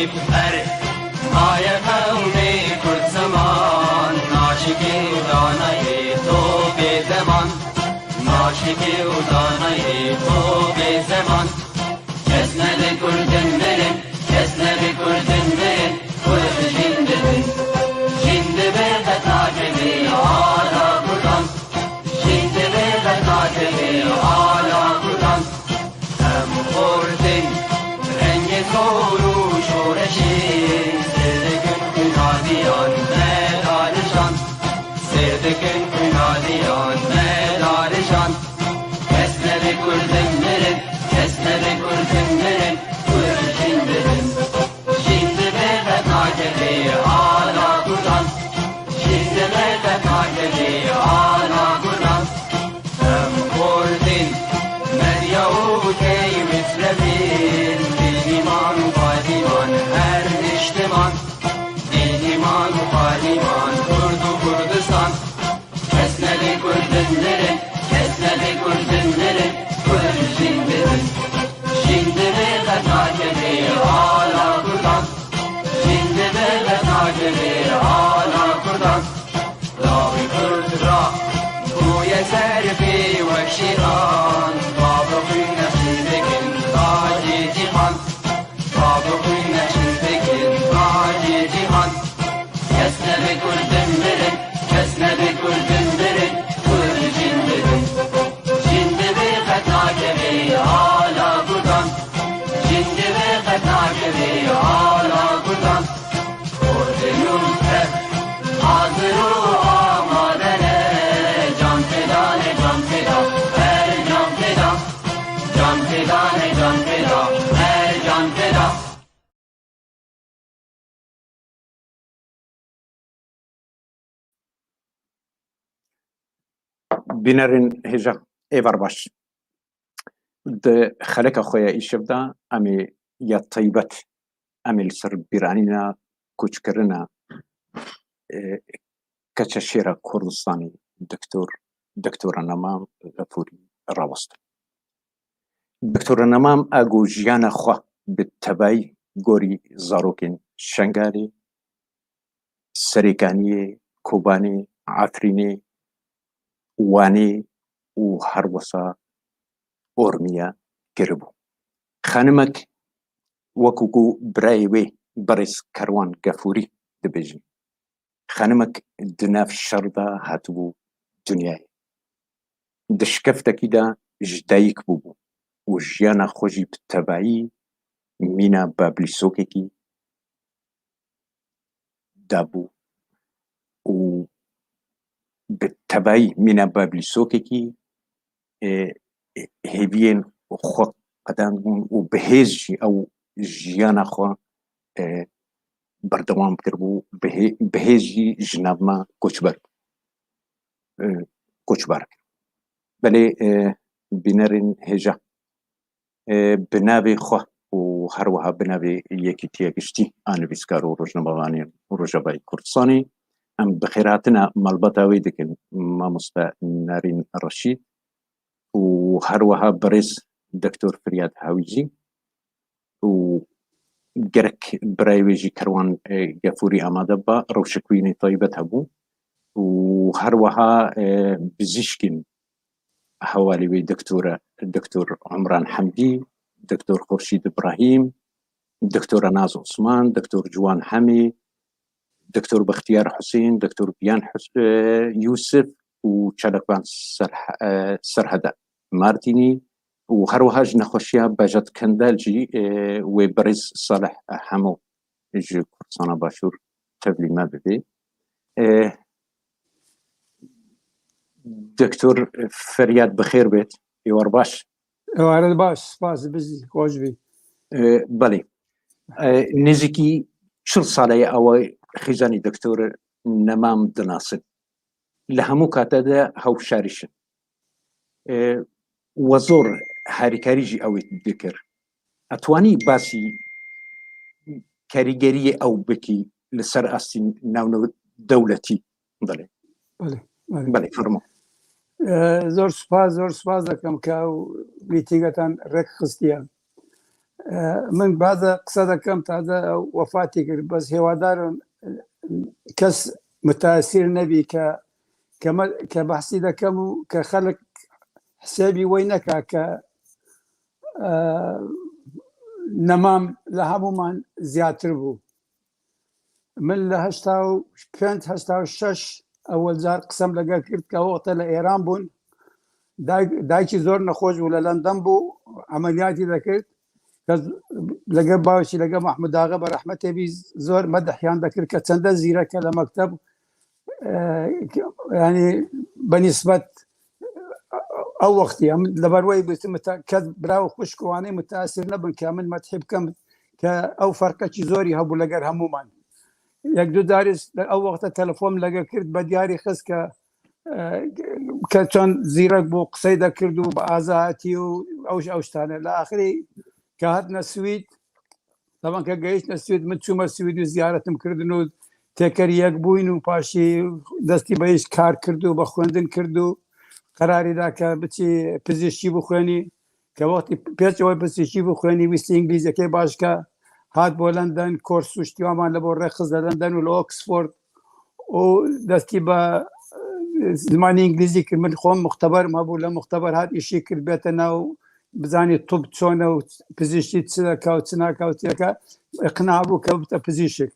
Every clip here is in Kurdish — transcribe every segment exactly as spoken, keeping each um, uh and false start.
Ber maye qewmê Kurd ziman, naşikê û danayê to bê deman. Naşikê û danayê to bê zeman. Kes nebe Kurdin mirin, kes nebe Kurdin mirin, Kurd jin dibin. Jin dibe qet nakeve ala Kurdan. Jin dibe qet nakeve ala Kurdan. Em xortin rengê zor û şoreşê, sêr dikin xwîna diyan me darijan. Sêr dikin xwîna diyan me darijan. Kes nebe Kurdin mirin, kes nebe Kurdin mirin, Kurd jin dibin. Jin dibe qet nakeve ala Kurdan. Jin dibe qet nakeve ala Kurdan. Em xortin Medya û Keymislevin, Dîniman û Badiman her niştiman. Dîniman û Badiman, Kurd û Kurdistan. Kes nebe Kurdin mirin, kes nebe Kurdin mirin, Kurd jin dibin. Jin dibe qet nakeve ala Kurdan. Jin dibe qet nakeve ala Kurdan. Dawî Kurd ra bûye ser pê wek şîran. Babo xwîne çil dikin tacê cîhan. Babo xwîne çil dikin tacê cîhan. Kes nebe Kurdin mirin, kes nebe Kurdin mirin, Kurd jin dibin. Jin dibe qet nakeve ala Kurdan. Jin dibe qet nakeve ala Kurdan. Kurdin û Kurd hazir û amade ne. Can feda ne, can feda, her can feda. Can feda ne, can feda, her can feda. Bînerên hêja, êvar baş. Di xeleka xwe ya îşev de em ê ya taybet, em ê li ser bîranîna koçkirina, e, keça şêra Kurdistanê, Doktor, Doktora Nemam Xefûrî rawestin. Doktora Nemam a ku jiyana xwe bi tevayî gorî zarokên Şengalê, Serêkaniyê, Kobanê, Efrînê, Wanê û her wisa Ormiya kiribû. Xanimek, wekû ku birayê wê birêz Kerwan Gefûrî dibêjin, xanimek di nav şer de hatibû dinyayê. Di şikeftekî de ji dayik bûbû û jiyana xwe jî bi tevayî mîna bablîsokekî dabû û bi tevayî mîna bablîsokekî, e, e, hêviyên xwe qedandibûn û bi hêz jî ew jiyana xwe, e, berdewam kiribû, bi hê-, bi hêz jî ji nav me koçber, e, koçber kir. Belê, e, bînerên hêja, e, bi navê xwe û her wiha bi navê Yekîtiya Giştî a Nivîskar û Rojnamevanên Rojavayê Kurdistanê, em bi xêrhatina malbata wê dikin, mamoste Nerîn Reşîd, û her wiha birêz Doktor Firyad Hawî jî û gerek birayê wê jî Kerwan, e, Gefûrî amade ba, rewşekbînê taybet hebû û her wiha, e, bizîşkên hevalê wê doktora, Doktor Umran Hemdî, Doktor Xurşîd Ibrahîm, Doktora Naz Osman, Doktor Ciwan Hemî, Doktor Bextiyar Husên, Doktor Biyan Hus-, e, Yusuf û çalakvan Serh-, e, Serhede Mardînî û her wiha ji nexweşiya Bejat Kendal jî, e, wê birêz Salih Hemo ji Kurdistana Başûr tevlî me bibê. E, Doktor Feryad bi xêr bêt, êwar baş. Êware baş, spas, bizî, xweş bî. E, belê. E, nêzîkî çil sal e ew xîzanî Doktor Nemam dinasin. Li hemû kate de hewşarîş in. E, we zor harîkarî jî ew ê dikir. Etwanî basî karîgeriyê ew bikî li ser astî navnewdewletî? Belê. Belê, belê. Belê, fermo. E, zor spas, zor spas dikim ke ew mîtîngetan rêk xistiye. E, min baze qise dekem, taze wefatî kir, bes hêwadar im, e, kes mutaesîr nebî ke, ke me, ke behsî dekem û ke xelk hisêbî wey neke ke, e, nemam li hemûman ziyatir bû. Min li heşta û pênc, heşta û şeş ewel car qisem lege kir, ke wexte li Êran bûn. Dayk-, dayikî zor nexweş bû, li London bû, emeliyatî dekir. Ke lege bawşî, lege Mahmud Axa be rehmetê bî, zor medihiyan dekir, ke çende zîreke li mekteb, e, ke, yanî, bi nisbet ew wextî em li ber wê bî, mute-, kes bira û xwişk û wanê mutaesîr nebin, ke min medhî bikim, ke ew ferqekî zorî hebû leger hemûman. Yek du carî ew wexte telefon lege kir, be diyarî xist ke, e, ke çend zîrek bû, qisey dekird û bi azayetî û ew ji ew tane. Li axirî ke hatine Swîd, taban ke gehiştine Swîd, min çûme Swîd û ziyaretim kirdin û têkerî yek bûyn û paşî destî be îş kar kird û be xwendin kird û qerarî da ke biçî pizîşkî bixwênî. Ke wextî pêçe wê pizîşkî bixwênî, wîstî îngilîzekê baş ke, hat bo London, kors û ştiyaman li bo rêxist li London û li Oxford û destî be, e, zimanê îngilîzî kir. Min xwe muxteber me bû, li muxteber hat îşî kir, bête nav, bizanî tib çone û pizîşkî çi deke û çi nake û çi deke, iqna bû ke bite pizîşik.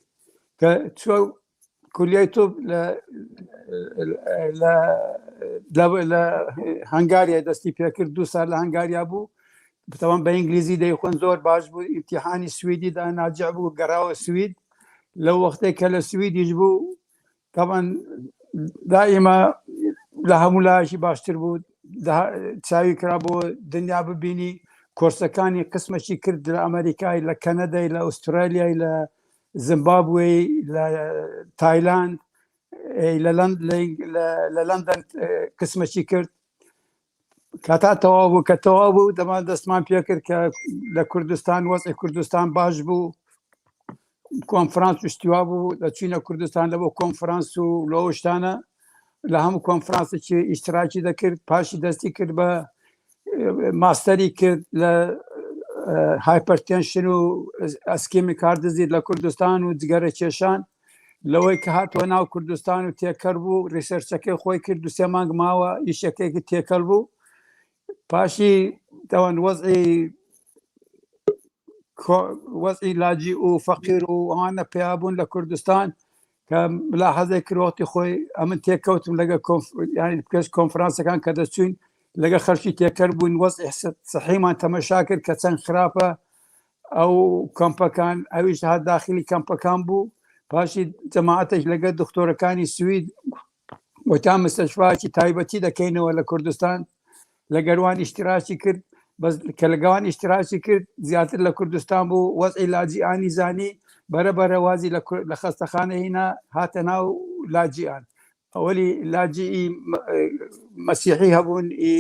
Ke çû kuliyê tib li, li, li, li Hungaryayê destî pê kir, du sal li Hungarya bû. Taban bi îngilîzî deyxwin, zor baş bû, îmtîhanî Swîdî da, nacih bû, gerawe Swîd. Li wextê ke li Swîdî jî bû, taban daîma li hemû layekî baştir bû, daha çavî kirabû dinya bibînî. Korsekanî qismekî kir li Amerîkayê, li Kanadayê, li Astralyayê, li Zimbabweyê, li Tayland, ê, li Lond-, li, li, li London, e, qismekî kir. Heta tewa bû, ke tewa bû, dema destman pê kir ke li Kurdistan, wezî Kurdistan baş bû, konferans û ştiwa bû, deçûne Kurdistan li bo konferans û li ewiştane, li hemû konferansê çi îştirakî dekir, paşî destî kir be, e, masterî kir li, e, hypertension û ischemic heart disease li Kurdistan û cigere kêşan. Li wê ke hat we nav Kurdistan û têker bû, researchekê xwe kir, du sê mang mawe, îşekê ki têkel bû. Paşî, tawan, wezî ko-, wezî lacî û feqîr û wan ne peya bûn li Kurdistan, ke milahezê kir wextî xwe, em min têkewtim lege konf-, yanî pêş konferansekan ke destçûn, lege xelkî têker bûn, wezî se-, sehîman temeşa kir ke çend xirab e. Ew kampekan, ew îş daha daxilî kampekan bû. Paşî cemaetek lege doktorekanî Swîd, weta misteşfayekî taybetî dekeynewe li Kurdistan. Leger wan îştirakî kir. Bes ke li wan îştirakî kir, ziyadtir li Kurdistan bû, wezî lacî anî zanî, bere bere wazî li Kur-, li xestexane hîna hate nav lacî an. Ewilî lacî î me-, e, mesîhî hebûn, î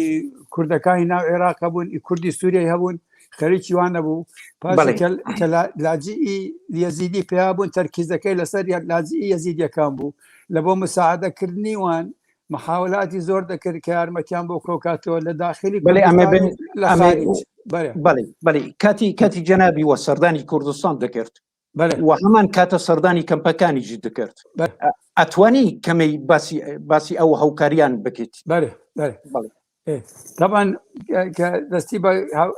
kurdekanî nav Iraq hebûn, î kurdî Sûriyeyê hebûn, xerîkî wan nebû. Paşê Belê. ke, ke la-, lacî î yezîdî peya bûn, terkîzekê li ser ya-, lacî î yezîdiyekan bû. Li bo misaade kirinî wan, mihawelatî zor dekir ke yarmetiyan bo kokatiyo li daxilî Belê, em ê Kurdistanê bin, li em ê xarîc. Belê. Belê, belê. Katî, katî cenabî we serdanî Kurdistan dikirt. Belê. We heman kate serdanî kempekanî jî dikirt. Belê. E, etwanî kemê basî, basî ew hewkariyan bikit. Belê, belê. Belê. Ê, taban, ke, ke destî be ha-,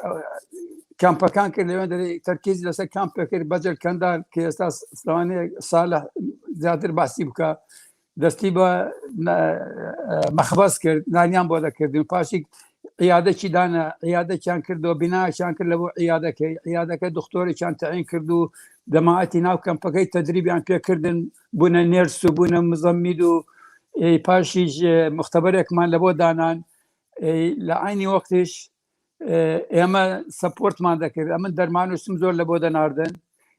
kampekan kir, lê wê derê terkîz lese kampê kir, Becel Kendal, ke esta Slanê Salih ziyadtir bahsî bika. Destî be ne-, e, mexbes kir, naniyan bo de kirdin. Paşî îyadekî dane, îyadekiyan kirdo, bînayekiyan kir li bo îyadekê. Îyadeke doktorekiyan teyîn kirdo, demaetî nav kempekê tedrîbiyan pê kirdin, bûne nêrs û bûne mizemmîd û, ê, paşî ji muxteberekman li bo danan. Ê, li eynî wextî jî, ê, ême supportman dekir. Em min derman û sim zor li bo de nardin.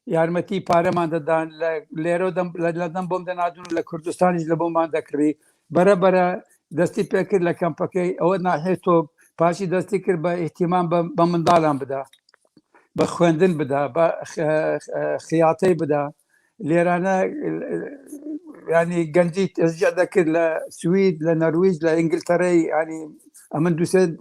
Yarmetî pareman de dan. Li, lêro de, li, li London bom de nadin û li Kurdistanê jî li boman dekirî. Bere bere destî pê kir li kempekê. Ew nahê top. Paşî destî kir be îhtimam be, be mindalan bide. Be xwendin bide. Be xe-, xe-, xiyatey bide. Lêrane, e, yanî gencî tezcîh dekir li Swîd, li Norwîc, li Îngiltereyê, yanî em in du sê,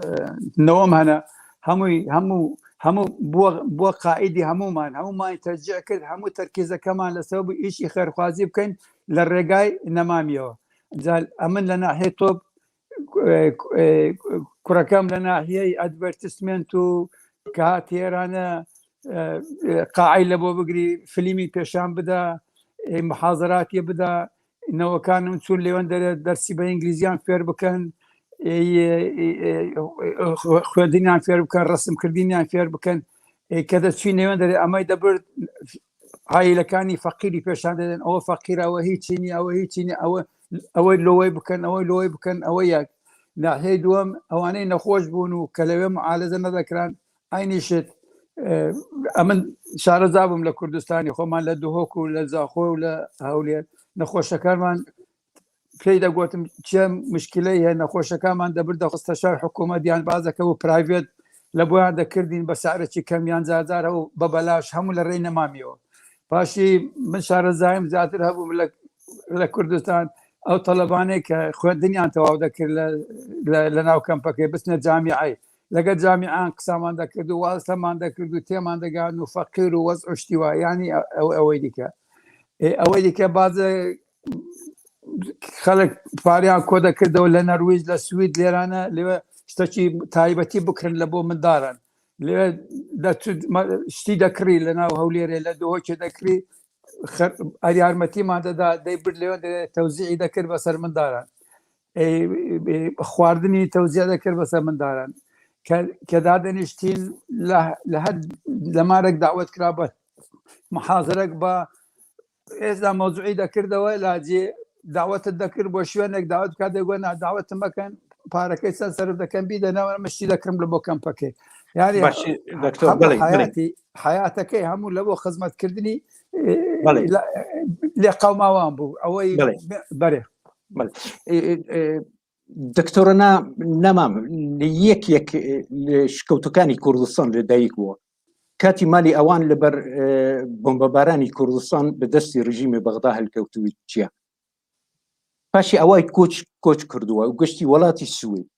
e, newem hene. Hemû, hemû هەموو بووە بووە قائیدی هەموومان، هەموومان تەشجیع کرد، هەموو تەرکیزەکەمان لەسەر بوو ئیشی خێرخوازی بکەین لە ڕێگای نەمامیەوە. جا ئەمن لە ناحیەی تۆپ، ئێ، ئێ، کوڕەکەم لە ناحیەی ئەدڤەرتیسمنت و کە هات ئێرانە، ئێ، ئێ، قاعەی لە بۆ بگری، فلیمی پێشان بدا، ئێ، محازەراتی بدا، نەوەکانم چوون لێوەن دەرێ دەرسی بە ئینگلیزیان فێر بکەن، ئێ، ئێ، ئێ، ئێ، خوێندنیان فێر بکەن، ڕسمکردنیان فێر بکەن. ئێ، کە دەچووی نێوەن دەرێ ئەمەی دەبرد، عائلەکانی فەقیری پێشان دەدەن، ئەوە فەقیرە، ئەوە هیچی نیە، ئەوە هیچی نیە، ئەوە، ئەوەی لەوەی بکەن، ئەوەی لەوەی بکەن، ئەوە یەک. ناحیەی دووەم، ئەوانەی نەخۆش بوون و کە لەوێ معالەجە نەدەکران، عینی شت. ئێ، ئەمن شارەزا بووم لە کوردستانی خۆمان، لە دهۆک و لە زاخۆ و لە هەولێر. نەخۆشەکانمان پێی دەگوتم، چێ مشکلەی هەیە، نەخۆشەکانمان دەبر دەخستە شار حکوومەت یان بازەکە و پرایڤێت لە بۆیان دەکردین بە سعرێکی کەم یان جارجار هەو بە بەلاش، هەموو لە ڕێی نەمامیەوە. پاشی من شارەزایم زیاتر هەبوو لە، لە کوردستان، ئەو تەلەبانەی کە خوێندنیان تەواو دەکرد لە، لە، لە ناو کەمپەکەی بچنە جامیعەی، لەگەڵ جامیعان قسامان دەکرد و وازتەمان دەکرد و تێمان دەگەیاند و فەقیر و وەزع و شتی وایانی ئەو، ئەوەی دیکە. ئێ، ئەوەی دیکە بازە خەڵک پاریان کۆ دەکردەوە لە نەرویج، لە سوید، لێرانە لێوە شتەکی تایبەتی بکرن لە بۆ منداران. لێوە دەچوو مە-، شتی دەکڕی لە ناو هەولێرێ، لە دهۆکێ دەکڕی، خەر-، ئەریارمەتیمان دەدا، دەیبرد لێوە دە-، تەوزیعی دەکرد بەسەر منداران. ئێ، ئێ، خواردنی تەوزیع دەکرد بەسەر منداران. کە، کە دادەنیشتین لە، لە هەر لەمارێک داوت کرا بە محازرەک بە ئێستا مەوزوعی دەکردەوە لاجێ داوەتت دەکرد بۆ شوێنێک داوت بکات، دەگوت: «نا، داوەتم مەکەن، پارەکەی چەند سەرف دەکەم، بیدە ناوە من شتی دەکڕم لە بۆ کەمپەکەی.» یعنی باشی، دکتۆر، هەموو بەڵێ، بەڵێ. حیاتی، حیاتەکەی هەموو لە بۆ خزمەتکردنی، ئێ، بەڵێ. لە، لێ قەوماوان بوو. ئەوەی بەڵێ. بەرێ. بەڵێ. ئێ، ئێ، ئێ، دکتۆرە نا-، نەمام، لە یەک یەک، ئێ، لە شکەوتەکانی کوردستان لە دایک بووە. کاتی مالی ئەوان لەبەر، ئێ، بۆمبەبارانی کوردستان بە دەستی ڕژیمی بەغدا هەلکەوتووی چییە؟ پاشی ئەوای کۆچ، کۆچ کردووە و گەشتی وڵاتی سوید.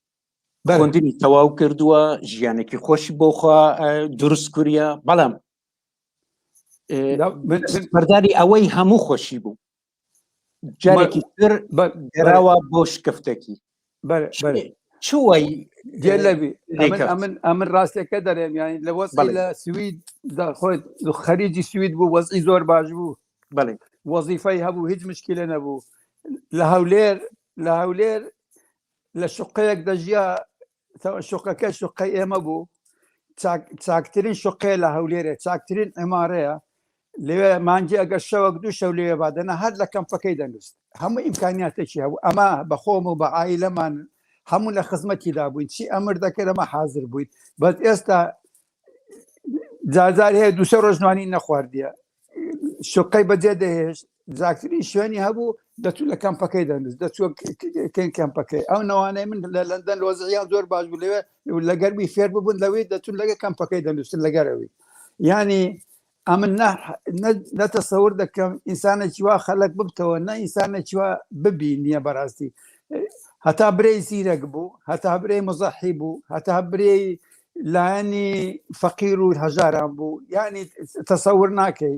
بەڵێ. خوێندنی تەواو کردووە، ژیانێکی خۆشی بۆ خوا، ئێ، دروست کریە. بەڵام، ئێ، لا، من، من دەستبەرداری ئەوەی هەموو خۆشی بوو. جارێکی بە-، تر بە-، گەراوە بەڵێ. بۆ شکفتێکی. بەڵێ، بەڵێ. چ-، چ وای، گەلەبی. ئێ، ئەمن، لێکەوت؟ ئەمن، ئەمن ڕاستێکە دەرێم، یعنی لە وەزعی بەڵێ. لە سوید، دە-، خۆی خەریجی سوید بوو، وەزعی زۆر باش بوو. بەڵێ. وەزیفەی هەبوو، هیچ مشکلە نەبوو. لە هەولێر، لە هەولێر لە شوقەیەک دەژیا، تە-، شوقەکە شوقەی ئێمە بوو. چاک-، چاکترین شوقەیە لە هەولێرێ، چاکترین عمارەیە. لەوێ مانگی ئەگەر شەوەک دوو شەو لەوێ با دەنا، هەر لە کەمپەکەی دەنووست. هەموو ئیمکانیاتێکی هەبوو. ئەمە بە خۆم و بە عائلەمان هەموو لە خزمەتیدا بووین. چی ئەمر دەکرد، ئەمە حاضر بووین. بەس ئێستا جارجار هەیە دوو سێ ڕۆژ نانی نەخواردیە. شوقەی بەجێ دەهێشت. جاکترین شوێنی هەبوو، دەچوو لە کەمپەکەی دەنووست. دەچووە ک-، ک-، ک-، کەمپەکەی. ئەو نەوانەی من لە لەندەن لۆزعیان زۆر باش بوو لەوێ، لەگەر بی فێر ببوون لەوێ، دەچوون لەگە کەمپەکەی دەنووستن لەگەر ئەوی. یعنی، ئەمن نە، نە، نە تەسەور دەکەم ئینسانێکی وا خەلک ببتەوە، نە ئینسانێکی وا ببی نییە بەڕاستی. هەتا برێی زیرەک بوو، هەتا برێی مزەحی بوو، هەتا برێی لایەنی فەقیر و هەژاران بوو. یعنی، تەسەور ناکەی.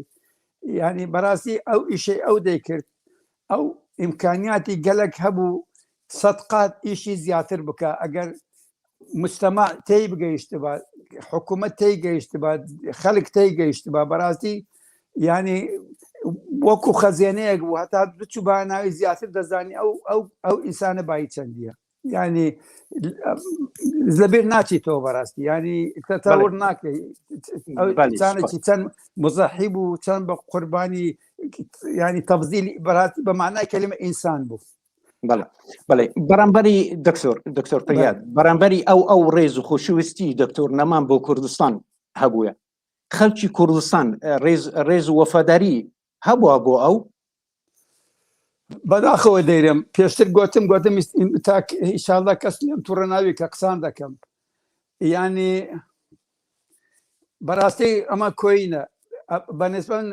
یعنی، بەڕاستی ئەو ئیشەی ئەو دەیکرد، ئەو ئیمکانیاتی گەلک هەبوو، سەد قات ئیشی زیاتر بکە. ئەگەر مجتەمع تێی بگەیشتبا، حکوومەت تێی گەیشتبا، خەلک تێی گەیشتبا، بەڕاستی، یعنی، وەکو خەزێنەیەک بوو، هەتا بچوو بە ناوی زیاتر دەزانی ئەو، ئەو، ئەو ئینسانە بایی چەندیە. یعنی، لەبیر ناچیتەوە بەڕاستی. یعنی، تەتەور بەڵێ. ناکەی. ئەو بەڵێ، ئینسانێکی سپاس. چەند مزەحی بوو، چەند بە قوربانی، یعنی، تەفزیلی بەڕاستی بە معنای کەلیمە ئینسان بوو. بەڵێ، بەڵێ. بەرامبەری دکتۆر، دکتۆر فریاد، بەڵێ. بەرامبەری ئەو، ئەو ڕێز و خۆشەویستی دکتۆر نەمان بۆ کوردستان هەبووە. خەلکی کوردستان، ئە، ڕێز، ڕێز و وەفاداری هەبووە بۆ ئەو؟ بەداخەوە دەیرم. پێشتر گوتم، گوتم ئیس-، ئیم-، تا ک-، ئینشاءاللە کەس لێم تووڕە ناوی کە قسان دەکەم. یعنی، بەڕاستی ئەمە کۆیینە. ئە، بە نسبەن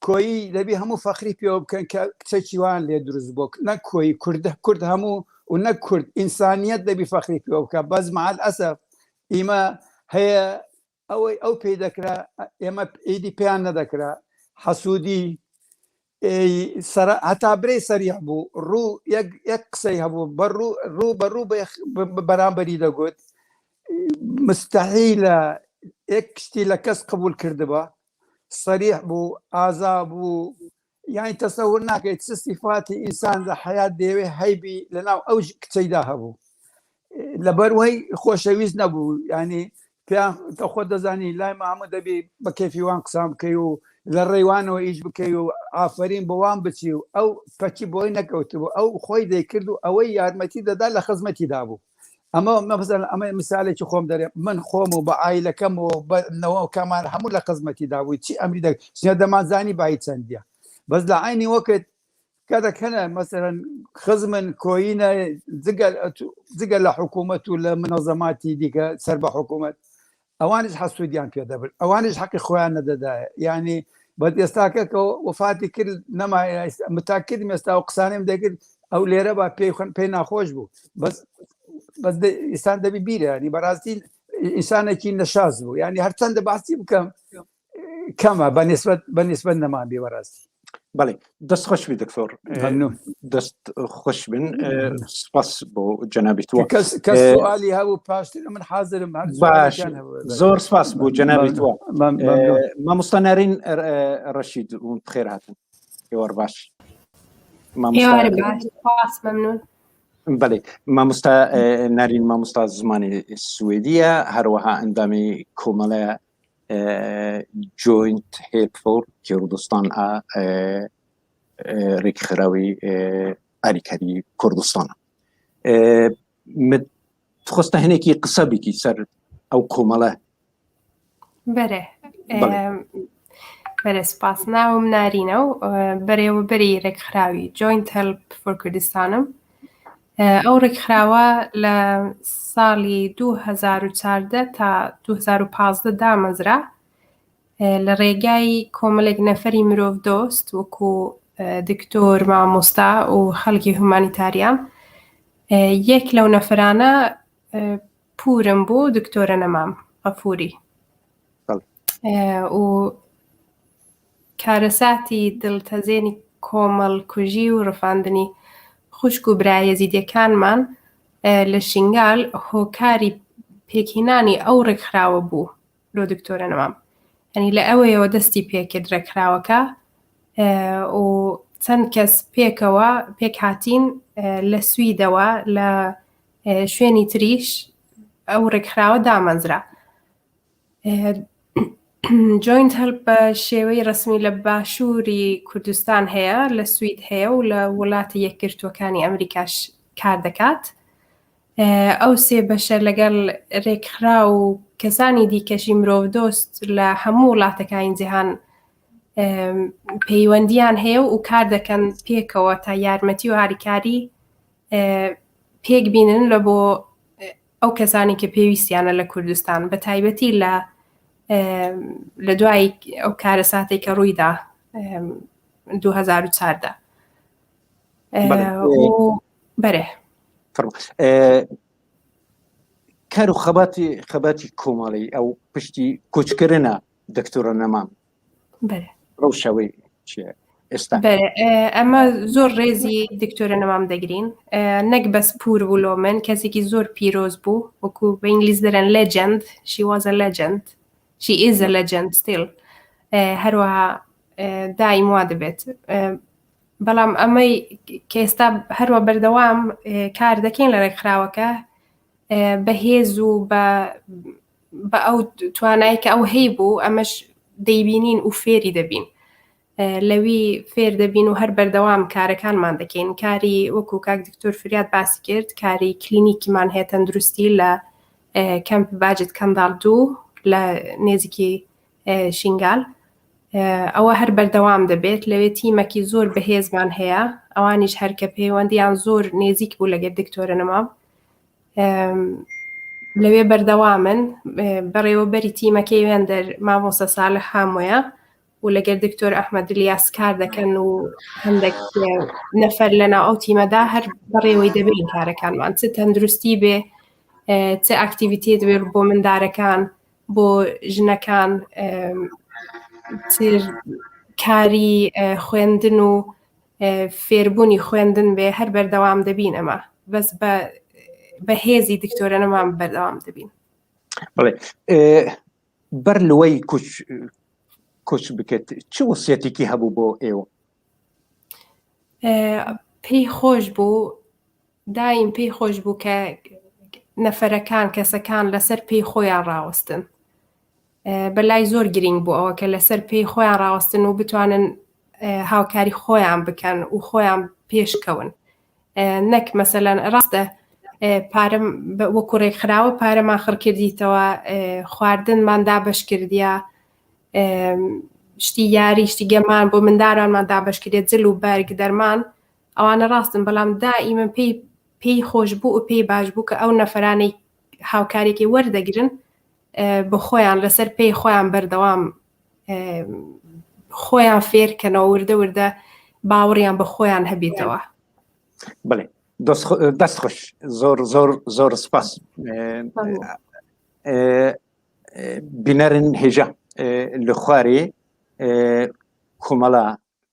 کۆیی دەبی هەموو فەخری پێوە بکەن کە کچێکی وان لێ دروست بوو. نەک کۆیی، کورد، کورد هەموو و نەک کورد، ئینسانیەت دەبی فەخری پێوە بکە. بەس مەعەل ئەسەف ئیمە هەیە ئەوەی ئەو پێی دەکرا، ئێمە ئیدی پێیان نەدەکرا. حەسوودی، ئێ، سەرە-، هەتا برێ سەریح بوو، ڕوو یەک، یەک قسەی هەبوو، بە ڕوو، ڕوو بە ڕوو بە یەخ-، بە، بە بەرامبەری دەگوت. مستحیلە یەک شتی لە کەس قبول کردبا. سەریح بوو، ئازا بوو. یعنی تەسەور ناکەیت چ سیفاتی ئینسان لە حەیات دەیەوێ هەیبی لە ناو ئەو ژ-، کچەیدا هەبوو. لەبەر وەی خۆشەویست نەبوو. یعنی پێیان تە خۆت دەزانی لای مامە دەبی بە کەیفی وان قسان بکەی و لە ڕێوانەوە ئیش بکەی و ئافرین بۆ وان بچی و ئەو پەچی بۆی نەکەوتبوو. ئەو خۆی دەیکرد و ئەوەی یارمەتی دەدا لە خزمەتی دابوو. ئەمە مەبەستە، ئەمە مثالێکی خۆم دەرێ. من خۆم و بە عایلەکەم و بە نەوەکەمان هەموو لە خزمەتی دابووی. چی ئەمری دەک-، سنە دەمانزانی بایی چەندیە. بەس لە عینی وەکت کە دەکەنە، مەسەلەن، خزمن کۆینە، جگە، جگە لە حکوومەت و لە منەزەماتی دیکە سەر بە حکوومەت، ئەوانش حەسوودیان پێ دەبرد، ئەوانش حەقی خۆیان نەدەدایە. یعنی، بە ئێستاکە کە وفاتی کرد، نەما، متاکدم ئێستا و قسانێم دەکرد، ئەو لێرە با پێی خوێن، پێی ناخۆش بوو. بەس، بەس دە-، ئینسان دەبی بیرە، یعنی، بەڕاستی ئینسانێکی نەشاز بوو. یعنی، هەرچەندە باسی بکەم، کەمە بە نسبەت، بە نسبەت نەمان بێ بەڕاستی. بەڵێ، دەست خۆش بی دکتۆر. ئێ، مەمنون. دەست خۆش بن. ئێ، سپاس بۆ جەنابی تو. کەس، کەس ئێ، سوالی هەبوو پاشتر من حاضرم، هەر باش. سوالێکیان هەبوو. زۆر سپاس بۆ جەنابی مەمنون. تو. مەم-، ئێ، مەمنون. مامۆستا نارین، ئێ، ڕەشید، و بخێر هاتن. ئێوار باش. مامۆستا ئێوار باش، سپاس، مەمنون. بەڵێ، مامۆستا، ئێ، نارین مامۆستا زمانی سوێدیە، هەروەها ئەندامی کۆمەڵە، ئێ، Joint Help for Kurdistan a، ئێ، ئێ، ڕێکخراوی، ئێ، ئاریکاری کوردستان. ئێ، من دخواستا هەنێکی قسە بکی سەر ئەو کۆمەڵە. بەرێ. بەڵێ. ئێ، بەرێ، سپاس. ناوم نارینە و، ئێ، بەرێوەبەری ڕێکخراوی Joint Help for کوردستانم. ئێ، ئەو ڕێکخراوە لە ساڵی دوو هەزار و چاردە تا دوو هەزار و پازدە دامەزرا. ئێ، لە ڕێگای کۆمەڵێک نەفەری مرۆڤ دۆست، وەکو، ئێ، دکتۆر، مامۆستا و خەڵکی هومانیتاریان. ئێ، یەک لەو نەفەرانە، ئێ، پورم بوو، دکتۆرە نەمام غەفوری. بەڵێ. ئێ، و کارەساتی دڵتەزێنی کۆمەڵ کوژی و ڕفاندنی خوشک و برا یەزیدیەکانمان، ئێ، لە شنگال هۆکاری پێکهینانی ئەو ڕێکخراوە بوو لۆ دکتۆرە نەمام. یعنی لە ئەوەیەوە دەستی پێکرد ڕێکخراوەکە، ئێ، و چەند کەس پێکەوە، پێک هاتین، ئێ، لە سویدەوە، لە، ئێ، شوێنی تریش ئەو ڕێکخراوە دامەزرا. ئێ، Joint Help بە شێوەی ڕسمی لە باشووری کوردستان هەیە، لە سوید هەیە و لە وڵاتە یەکگرتووەکانی ئەمریکاش کار دەکات. ئێ، ئەو سێ بەشە لەگەڵ ڕێکخراو و کەسانی دیکەشی مرۆڤ دۆست لە هەموو وڵاتەکانی جیهان، ئێ، پەیوەندیان هەیە و کار دەکەن پێکەوە تا یارمەتی و هاریکاری، ئێ، پێک بینن لە بۆ، ئێ، ئەو کەسانی کە پێویستیانە لە کوردستان، بە تایبەتی لە، ئێ، لە دوای ئەو کارەساتەی کە ڕوویدا، ئێ، دوو هەزار و چاردە. ئێ، بەڵێ. و بەرێ. فەرمو. ئێ، کار و خەباتی، خەباتی کۆمەڵی ئەو پشتی کۆچکردنە دکتۆرە نەمام. بەرێ. ڕەوشەوەی چیە ئێستا؟ بەرێ، ئێ، ئەمە زۆر ڕێزی دکتۆرە نەمام دەگرین. ئێ، نەک بەس پور بوو لۆ من، کەسێکی زۆر پیرۆز بوو، وەکو بە ئینگلیز دەرێن legend، she was a legend، she is a legend still. ئێ، هەروەها، ئێ، دایم وا دەبێت. ئێ، بەڵام ئەمەی کە ئێستا هەروە بەردەوام، ئێ، کار دەکەین لە ڕێکخراوەکە، ئێ، بە هێز و بە، بە ئەو توانایی کە ئەو هەیبوو، ئەمەش دەیبینین و فێری دەبین. ئێ، لەوی فێر دەبین و هەر بەردەوام کارەکانمان دەکەین. کاری وەکو کاک دکتۆر فریاد باسی کرد، کاری کلینیکیمان هەیە تەندروستی لە، ئێ، کەمپ باجت کەنداڵ دوو لە نێزیکی، ئێ، شینگال. ئێ، ئەوە هەر بەردەوام دەبێت. لەوێ تیمەکی زۆر بەهێزمان هەیە. ئەوانیش هەر کە پەیوەندیان زۆر نێزیک بوو لەگەر دکتۆرە نەمام. ئێم، لەوێ بەردەوامن. ئێ، بەڕێوەبەری تیمەکەی وێندەر مامۆستا ساڵح هامۆیە و لەگەر دکتۆر ئەحمەد الیاس کار دەکەن و هەندێک، ئێ، نەفەر لەناو ئەو تیمەدا هەر بەڕێوەی دەبرین کارەکانمان. چ تەندروستی بێ، ئێ، چ ئاکتیڤیتێت بێ بۆ مندارەکان، بۆ ژنەکان، ئێ، تر کاری، ئێ، خوێندن و، ئێ، فێربوونی خوێندن بێ، هەر بەردەوام دەبین ئەمە. بەس بە، بە هێزی دکتۆرە نەمام بەردەوام دەبین. بەڵێ. ئێ، بەر لەوەی کوچ، کوچ بکەێت، چ وەسیەتێکی هەبوو بۆ ئێوە؟ ئێ، پێی خۆش بوو، دایم پێی خۆش بوو کە نەفەرەکان، کەسەکان لەسەر پێی خۆیان ڕاوەستن. ئێ، بەلای زۆر گرنگ بوو ئەوە کە لەسەر پێی خۆیان ڕاوەستن و بتوانن، ئێ، هاوکاری خۆیان بکەن و خۆیان پێشکەون. ئێ، نەک مەسەلەن، ڕاستە، ئێ، پارەم بە، وەکو ڕێکخراوە پارەمان خڕ کردیتەوە، ئێ، خواردنمان دابەش کردیە، ئێ، شتی یاری، شتی گەمان بۆ مندارانمان دابەش کردێت، جل و بەرگ، دەرمان، ئەوانە ڕاستن، بەڵام دائیمەن پێی، پێی خۆش بوو و پێی باش بوو کە ئەو نەفەرانەی هاوکاریەکەی وەردەگرن، ئێ، بە خۆیان لەسەر پێی خۆیان بەردەوام، ئێ، خۆیان فێرکەنەوە، وردە وردە باوەڕیان بە خۆیان هەبێتەوە. بەڵێ، دەست خۆ-، دەست خۆش، زۆر، زۆر، زۆر سپاس. ئێ، ئێ، ئێ، بینەرن هێژا، ئێ، لە خوارێ، ئێ، کۆمەڵە،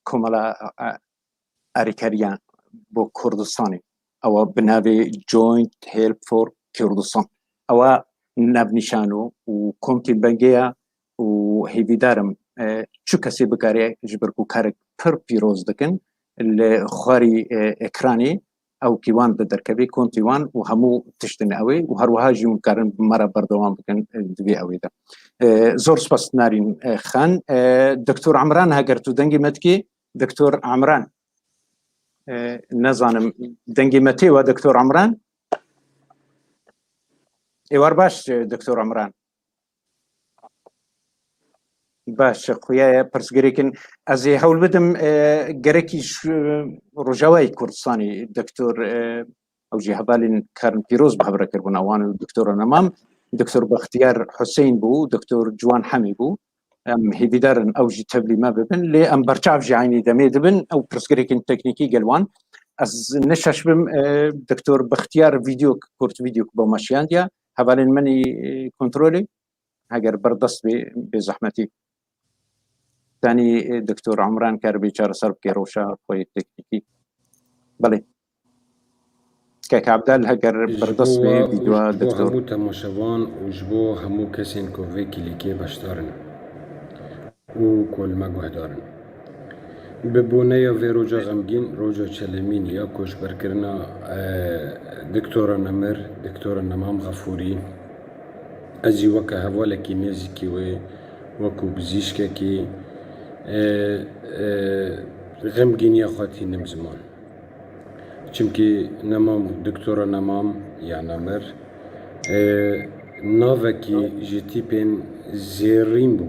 کۆمەڵە، ئە، ئاریکاریان بۆ کوردستانی. ئەوە بناوێ Joint Help for Kurdistan. ئەوە ناونیشان و، و کۆمکی بەنگەیە و هیویدارم، ئێ، چو کەسێ بکارێ، ji ber ku karek pir pîroz dikin, li xwarî, ê, ekranê ew kîwan de derkevê, kontî wan û hemû tiştin ewê û her wiha jî hûn karin bi me re berdewam bikin, ê, di vê ewê de. Ê, zor spas Narîn, ê, Xan. Ê, Doktor Emran, heger tu dengê me dikê, Doktor Emran. Ê, nezanim, dengê me tê we, Doktor Emran? Êwar baş, Doktor Emran. Baş, xuya ye, pirsgirêkin. Ez ê hewl bidim, e, gerekî ji Rojavayê Kurdistanê, Doktor, e, ew jî hevalên karin pîroz bi hev re kiribûn, ewan û Doktor Nemam, Doktor Bextiyar Huseyîn bû, Doktor Ciwan Hemî bû. Em hêvîdar in ew jî tevlî me bibin, lê em berçav jî eynî demê dibin, ew pirsgirêkên teknîkî gel wan. Ez ne şaş bim, e, Doktor Bextiyar vîdeok, kurt vîdeok bo me şiyandiya. Hevalên min î, e, kontrolê, heger berdest bê, bê zehmetî. Tenî, e, Doktor Emran keribî çareser bike rewşa xwe yê teknîkî. Belê. Kek Abdal, heger berdest bê, vîdeoya Doktor. Ji bo hemû temaşevan û ji bo hemû kesên ku vê kîlîkê beşdar in û ku li me guhdar in. Bi boneya vê roja xemgîn, roja çelemîn ya koçberkirina, e, Doktora Nemir, Doktora Nemam Xefûrî, ez jî weke hevalekî nêzîkî wê, wekû bizîşkekî, e, e, xemgîniya xwe tînim ziman. Çimkî Nemam, Doktora Nemam ya Nemir, e, navekî ji tîpên zêrîn bû.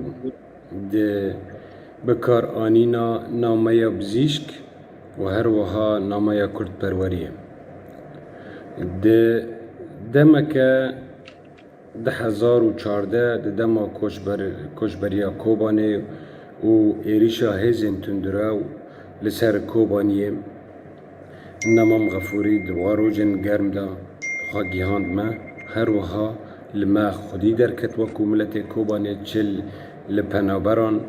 Di bikaranîna nameya bizîşk û her wiha nameya kurdperweriyê. Di demeke du hezar û çardeh, di dema koçber-, koçberiya Kobanê û êrîşa hêzên tundrew li ser Kobaniyê, Nemam Xefûrî di wan rojên germ de xwe gihand me. Her wiha li me xwedî derket wekû miletê Kobanê, çi li penaberan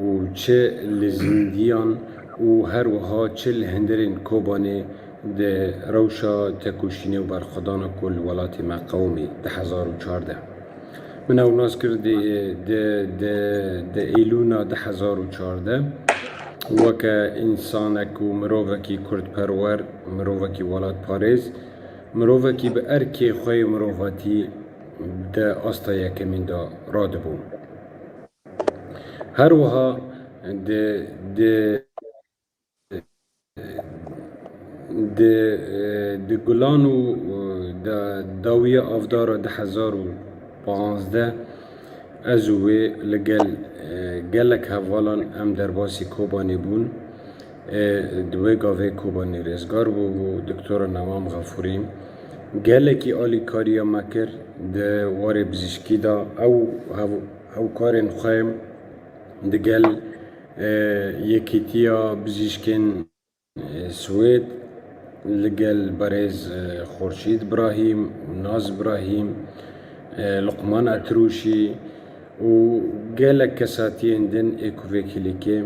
û çi li zindiyan û her wiha çi li hundirên Kobanê di rewşa tekoşînê û berxwedana ku li welatê me qewimî du hezar û çardeh. Min ew nas kir di, di, di, di Êlûna du hezar û çardeh weke însanek û mirovekî kurdperwer, mirovekî welatparêz, mirovekî bi erkê xwe yê mirovatî di asta yekemîn de radibû. Her wiha di, di, di, di Gulan û, e, da-, dawiya Avdara du hezar û panzdeh ez û wê li gel, e, gelek hevalan em derbasî Kobanê bûn. E, di wê gavê Kobanê rêzgar bû, bû Doktora Nemam Xefûrî gelekî alîkariya me kir di warê bizîşkî de. Ew hev-, hewkarên xwe digel, e, Yekîtiya Bizîşkên, e, Swêd, li gel berêz, e, Xurşîd Brahîm û Naz Brahîm, e, Luqman Etrûşî û gelek kesatiyên din ê ku vê kêlîkê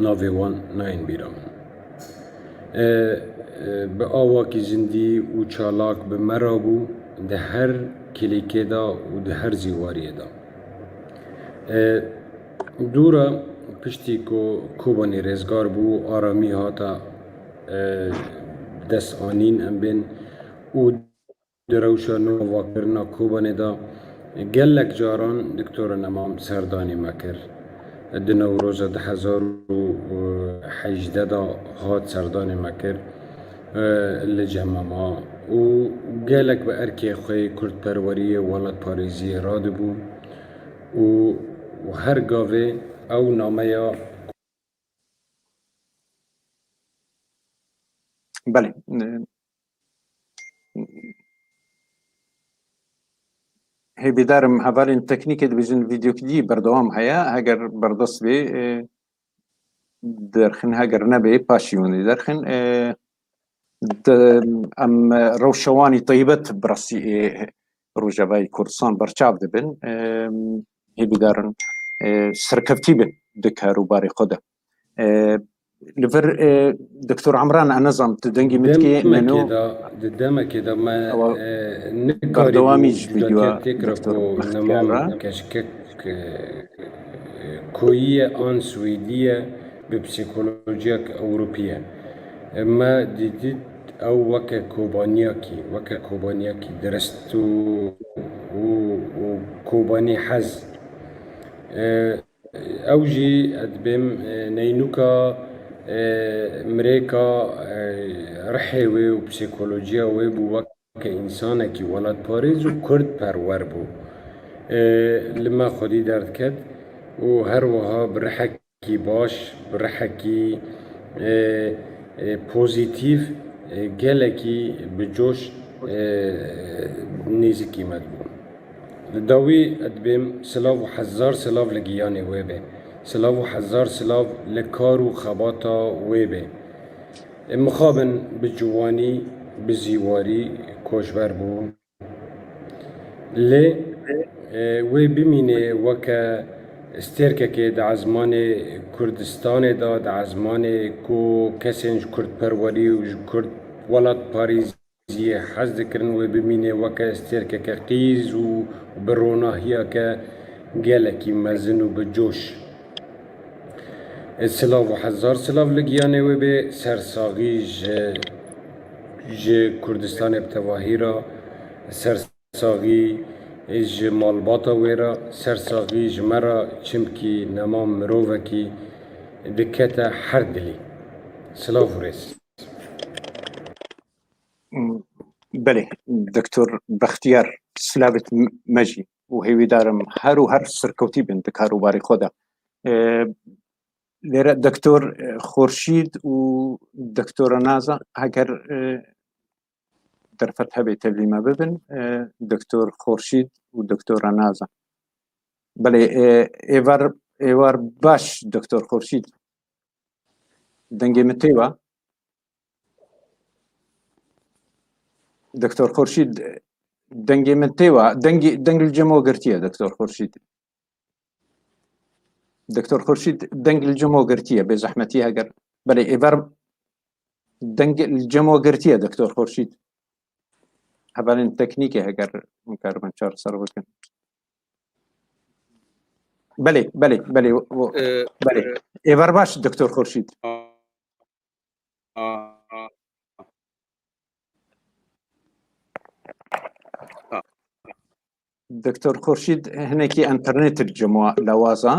navê wan nayên bîra min. E, e, bi awakî zindî û çalak bi me re bû di her kêlîkê de û di her zîwariyê de. E, dûra piştî ku Kobanî rêzgar bû, aramî hate, e, dest anîn em bên û di rewşa nû avakirina Kobanê de gelek caran Doktor Nemam serdanî me kir. Di Newroza du hezar û hejdeh de hat serdanê me kir, e, li cem me ma û gelek bi erkê xwe yê kurdperweriyê, welatparêziyê radibû û her gavê ew nameya Belê. Hêvîdar im hevalên teknîkê dibêjin vîdeokî dî berdewam heye. Heger berdest bê, e, derxin, heger nebê, paşî hûn ê derxin. E, di, em rewşewanî taybet bi rastî ê Rojavayê Kurdistan berçav dibin. E, hêvîdar in, e, serkevtî bin di kar û barê xwe de. E, li vir, e, Doktor Emran, ez nizam, tu dengê min dikê, meno? Demekê de, di demekê de me, Ewa e, nikarî berdewamî bû ji cudakiyê vîdyoya têkira Doktor ku Bextiyar Nemam re. Keşkek, e, koyî ye an Swêdî ye, bi psîkolojiyek Ewropî ye. E, me dîtî ew weke Kobaniyakî, weke Kobaniyakî dirist û, û, û Kobanî hez. E, Ew jî, ez dibêm, e, neynûka, e, mirêka, e, rihê wê û psîkolojiya wê bû weke însanekî welatparêz û kurdperwer bû. E, li me xwedî derdiket û her wiha bi rihekî baş, bi rihekî, e, e, pozîtîf, e, gelekî bi coş, e, nêzîkî me dibû. Li dawî ez dibêm silav û hezar silav li giyanê wê be. Silav û hezar silav li kar û xebata wê be. E, mixabin bi ciwanî, bi zîwarî koçber bû. Lê, e, wê bimîne weke stêrkekê di ezmanê Kurdistanê de, di ezmanê ku kesên ji kurdperwerî û ji kurd welatparêzî yê hez dikirin, wê bimîne weke stêrkeke qîz û bi ronahiyeke gelekî mezin û bi coş. Silav û hezar silav li giyanê wê bê, sersaxî ji, ji Kurdistanê bi tevahî re, sersaxî ji malbata wê re, sersaxî ji me re, çimkî Nemam mirovekî dikete her dilî. Silav û rêz. Belê, Doktor Bextiyar, silavêt me jî û hêvîdar im her û her serkewtî bin di kar û barê xwe de. E, lêre Doktor Xorşîd û Doktora Naza, heger, e, derfet hebe tevlî me bibin, e, Doktor Xorşîd û Doktora Naza. Belê, e, êvar, êvar baş, Doktor Xorşîd. Dengê min tê we? Doktor Xorşîd, dengê min tê we? Dengê, deng li cem we girtiye, Doktor Xorşîd. Doktor Xorşîd, deng li cem we girtiye, bê zehmetî heger. Belê, êvar deng li cem we girtiye, Doktor Xorşîd. Hevalên teknîkê heger mikaribin çareser bikin. Belê, belê, belê, o, e, belê. E, êvar baş, Doktor Xorşîd. A, a, a. Doktor Xorşîd, hinekî înternet li cem we lewaz e.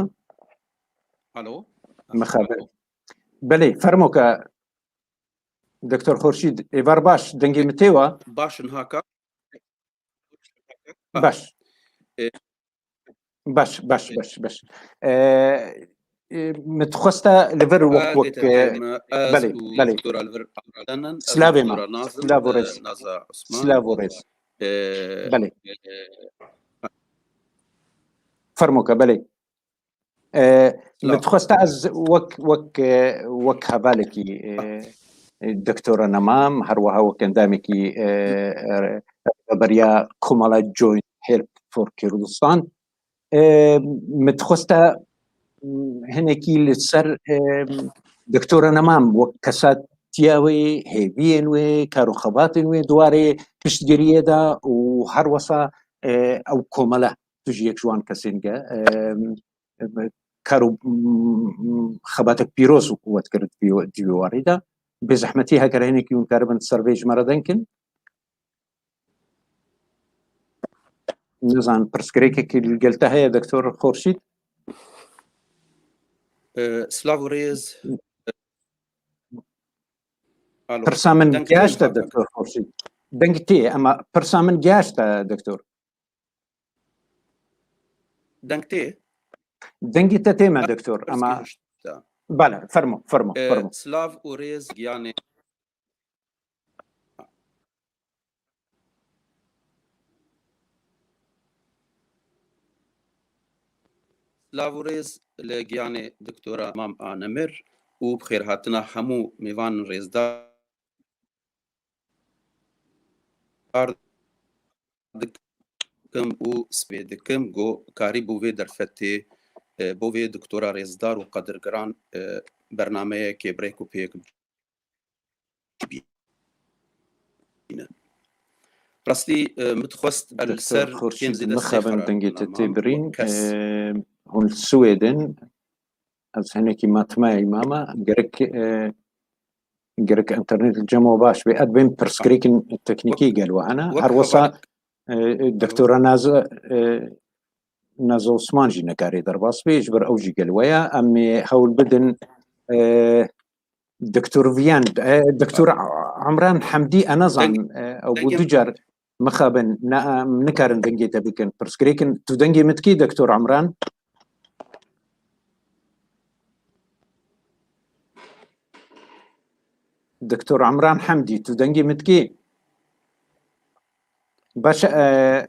Alo? Mixabin. Alo. Belê, fermo ke Doktor Xorşîd, êvar baş, dengê min tê we? Baş in haka. Baş. E, Baş, baş, e, baş, baş. E, e, min dixwesta li vir wek, wek, e, belê, belê. Silavê me. Silav û rêz. Silav û rêz. E, belê. E, fermo ke, belê. E, min dixwesta ez wek, wek, e, wek hevalekî, e, e, Doktora Nemam, her wiha wek endamekî, e, e, rêveberiya Komala Joint Help for Kurdistan. E, min dixwesta, m, hinekî li ser, e, Doktora Nemam wek kesatiya wê, hêviyên wê, kar û xebatên wê di warê piştgiriyê de û her wesa, e, ew komele tu jî yek ji wan kesên ge, e, kar û, m, xebatek pîroz we dikir di vî, di vî warî de. Bê zehmetî heger hinekî hûn karibin ser vê ji me re deng kin. Nizan, pirsgirêkekî li gel te heye, Doktor Xurşîd? E, silav û rêz. Alo. Pirsa min gihişte, Doktor Xurşîd. Deng tê, ema pirsa min gihişte, Doktor. Deng tê? Dengê te tê me, Doktor, ema bale, fermo, fermo, e, fermo. Silav û rêz giyanê. Silav û rêz li giyanê Doktora Nemam a Nemir û bi xêrhatina hemû mêvanên rêzdar dikim û spê dikim ku karî bo vê derfetê, e, bo vê doktora rêzdar û qedirgiran, e, bernameyekê bi rêk û pêk bîne. Rastî, e, min dixwest li ser kêm zêde sê xera dengê te tê birîn, kes, e, hûn li Swêdin, ez hinekî matmayî mama, gerek, e, gerek înternet li cem we baş be. Ez bên pirsgirêkin teknîkî gel we hene. Her wesa, e, doktora Naze, e, Naze Osman jî nekarê derbas bê, ji ber ew jî gel we ye. Em ê hewl bidin, e, Doktor Viyan, e, Doktor Emran Hemdî, e, nezan, e, ew bû du car mixabin, ne, em nikarin dengê te bikin. Pirsgirêkin, tu dengê min dikî, Doktor Emran? Doktor Emran Hemdî, tu dengê min dikî? Baş e,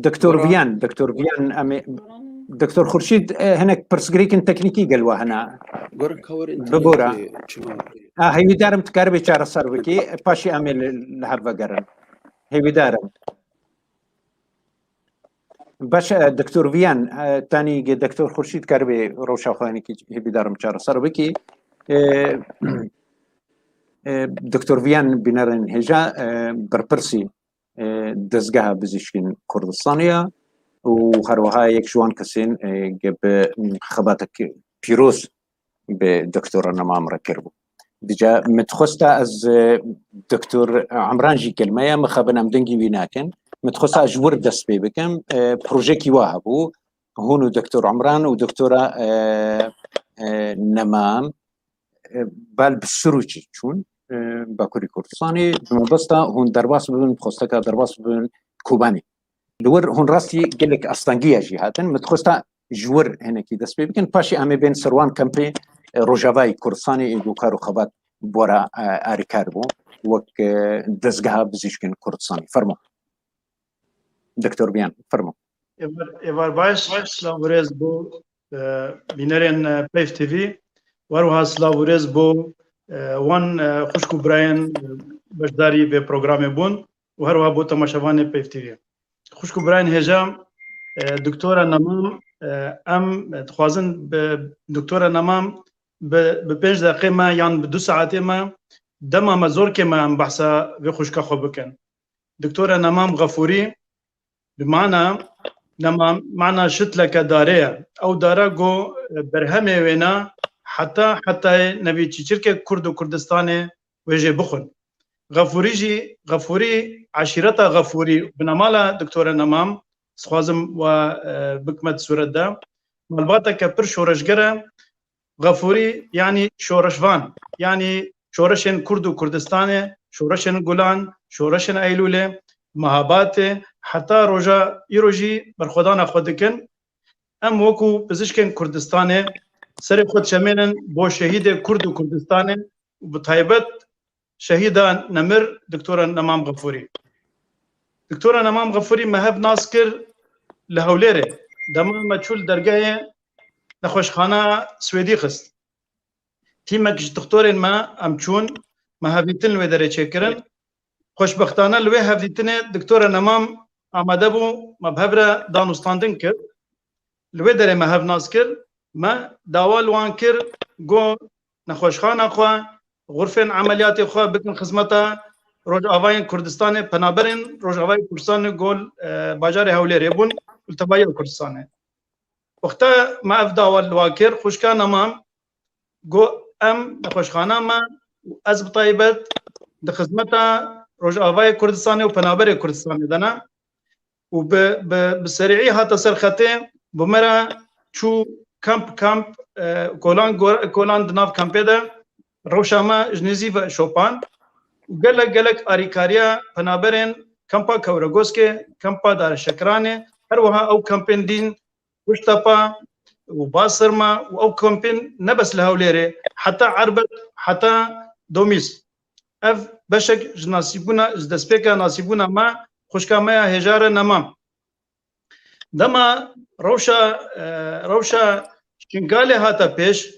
Doktor Viyan, Doktor Viyan, em ê, Doktor Xurşîd, e, hinek pirsgirêkin teknîkî gel we hene. Bibora. Ha, hêvîdarim tu karibê çareser bikî, paşê em ê li, li hev vegerin. Hêvîdarim. Baş e, Doktor Viyan, e, tanî ge Doktor Xurşîd karibê rewşa xwe hinekî hêvîdarim çareser bikî. E, e, Doktor Viyan bînerên hêja, e, berpirsî, e, Dezgeha Bizîşkên Kurdistanê ye û her wiha yek ji wan kesên, e, ge bi xebatek pîroz bi Doktora Nemam re kiribû. Dîca min dixwesta ez, e, Doktor Emran jî kelmeya mixabin em dengî wî nakin. Min dixwesta ez ji wir dest pê bikim. E, projekî wa hebû. Hûn û Doktor Emran û Doktora, e, e, Nemam, e, bal bi Sirûcê çûn, e, Bakurê Kurdistanê. Bi mebesta hûn derbas bibin, bi xwesteka derbas bibin Kobanê. Li wir hûn rastî gelek astengiya jî hatin. Min dixwesta ji wir hinekî dest pê bikin. Paşê em ê bên ser wan kempê, e, Rojavayê Kurdistanê ê ku kar û xebat bi we re, e, arîkar bû. Wek, e, Dezgeha Bizîşkên Kurdistanê. Fermo. Doktor Biyan, fermo. Êvar, êvar baş, silav û rêz bo, e, bînerên, e, Peyv T V. Werwiha silav û rêz bo, e, wan, e, xwişk û birayên, e, beşdarî vê programê bûn û her wiha bo temaşevanê Peyv T V. Xwişk û birayên hêja, e, Doktora Nemam, e, em dixwazin bi Doktora Nemam bi, bi pênc deqê me yan bi du saetê me, dema me zor kêm e em behsa vê xwişka xwe bikin. Doktora Nemam Xefûrî, bi mana Nemam, mana şitleke darê ye. Ew dara ku berhemê wêna heta, hetayê nevî çîçirkê Kurd û Kurdistanê wê jê bixwin. Xefûrî jî, Xefûrî, eşîreta Xefûrî, binemala Doktora Nemam, dixwazim we, e, bikime di sûret de. Malbateke pir şoreşger e. Xefûrî, yanî şoreşvan, yanî şoreşên Kurd û Kurdistanê, şoreşên Gulan, şoreşên Eylûlê, Mehabatê, heta roja îro jî berxwedana xwe dikin. Em wekû pizişkên Kurdistanê serê xwe diçemênin bo şehîdê Kurd û Kurdistanê û bi taybet şehîda nemir Doktora Nemam Xefûrî. Doktora Nemam Xefûrî me hev nas kir li Hewlêrê. Dema me çû li dergehê nexweşxana Swêdî xist. Tîmek ji dixtorên me em çûn, me hevîtin li wê derê çêkirin. Xweşbextane li wê hevdîtinê Doktora Nemam amade bû, me bi hev re danûstandin kir. Li wê derê me hev nas kir, me dawa li wan kir, got nexweşxana xwe, xurfên emeliyatê xwe bikin xizmeta Rojavayên Kurdistanê, penaberên Rojavayê Kurdistanê gol, e, bajarê Hewlêrê bûn, li tevahiya Kurdistanê. Wexta me ev dawa li wan kir, xwişka Nemam got, em nexweşxana me û ez bi taybet di xizmeta Rojavayê Kurdistanê û penaberê Kurdistanê de ne. Û bi, bi, bi serîî hate ser xetê, bi me re çû kamp kamp, e, kolan gor-, kolan di nav kampê de rewşa me ji nêzî ve şopan û gelek gelek arîkariya penaberên kampa Kewregoskê, kampa Dareşekiranê, her wiha ew kampên dîn Kuştepa û Basirma û ew kampên ne bes li Hewlêrê, heta Erbet, heta Domîs. Ev beşek ji nasîbûna, ji destpêka nasîbûna me, xwişka me ya hêjare Nemam. Dema rewşa, e, rewşa Şingalê hate pêş,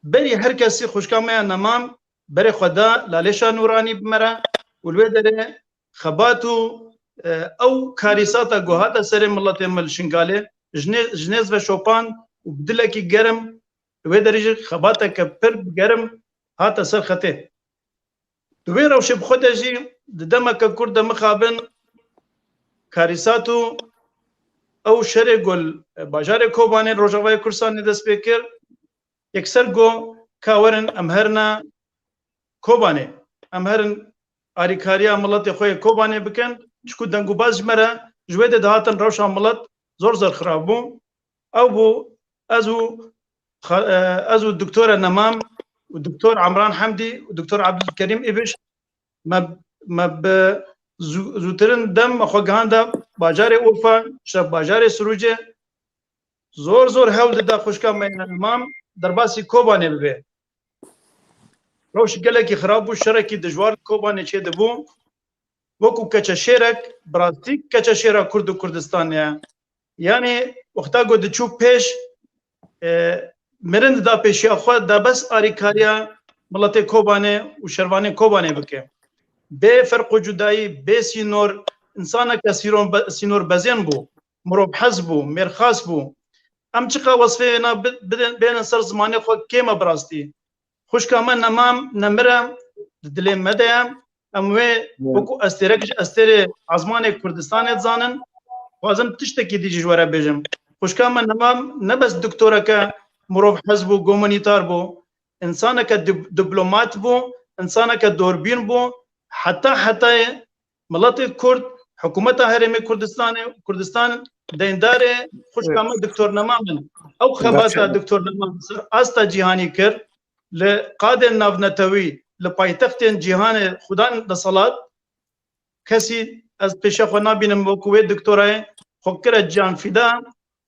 berî her kesî xwişka me ya Nemam berê xwe da Lalêşa Nûranî bi me re û li wê derê xebat û, e, ew karîsata ku hate serê miletê me li Şingalê ji nê-, ji nêz ve şopan û bi dilekî germ, li wê derê jî xebateke pir bi germ hate ser xetê. Di wê rewşê bi xwe de jî di demeke kurt de mixabin karîsat û ew şerê ku li bajarê Kobanê Rojavayê Kurdistanê dest pê kir, yekser got ka werin em herine Kobanê, em herin arîkariya miletê xwe yê Kobanê bikin, çiku dengûbaz ji me re ji wê de dihatin rewşa milet zor zor xirab bû. Ew bû ez û Xa-, e, ez û Doktora Nemam û Doktor Emran Hemdî û Doktor Abdulkerîm Îbiş me, me bi zû-, zûtirin dem me xwe gihanda bajarê Urfa, ji bajarê Sirûcê zor zor hewl dida xwişka me ya Nemam derbasî Kobanê bibe. Rewş gelekî xirab bû, şerekî dijwar li Kobanê çêdibû. Wekû keçeşêrek, bi rastî keçeşêra Kurd û Kurdistanê ye. Yanî wexta ku diçû pêş, e, mirin dida pêşiya xwe, da bes arîkariya miletê Kobanê û şervanên Kobanê bike. Bê ferq û cudayî, bê sînor, însaneke sîron be-, sînorbezên bû, mirovhez bû, mêrxas bû. Em çiqa wesfê wêna bi-, bidin, bênin ser zimanê xwe kêm e bi rastî. Xwişka me Nemam nemir e, di dilê me de ye. Em wê wekû estêrek ji estêrê ezmanê Kurdistanê dizanin. Xwazim tiştekî dî jî ji we re bêjim. Xwişka me Nemam ne bes doktoreke mirovhez bû, gomanîtar bû, însaneke dip-, diplomat bû, însaneke dorbîn bû. Heta hetayê miletê Kurd, hikûmeta Herêmê Kurdistanê, Kurdistan deyndarê xwişka me Doktor Nemam in. Ew xebata Doktor Nemam ser asta cîhanî kir, li qadên navnetewî, li paytextên cîhanê xwe dan deselat, kesî ez pêşiya xwe nabînim wekû wê doktorayê, xwe kire canfida,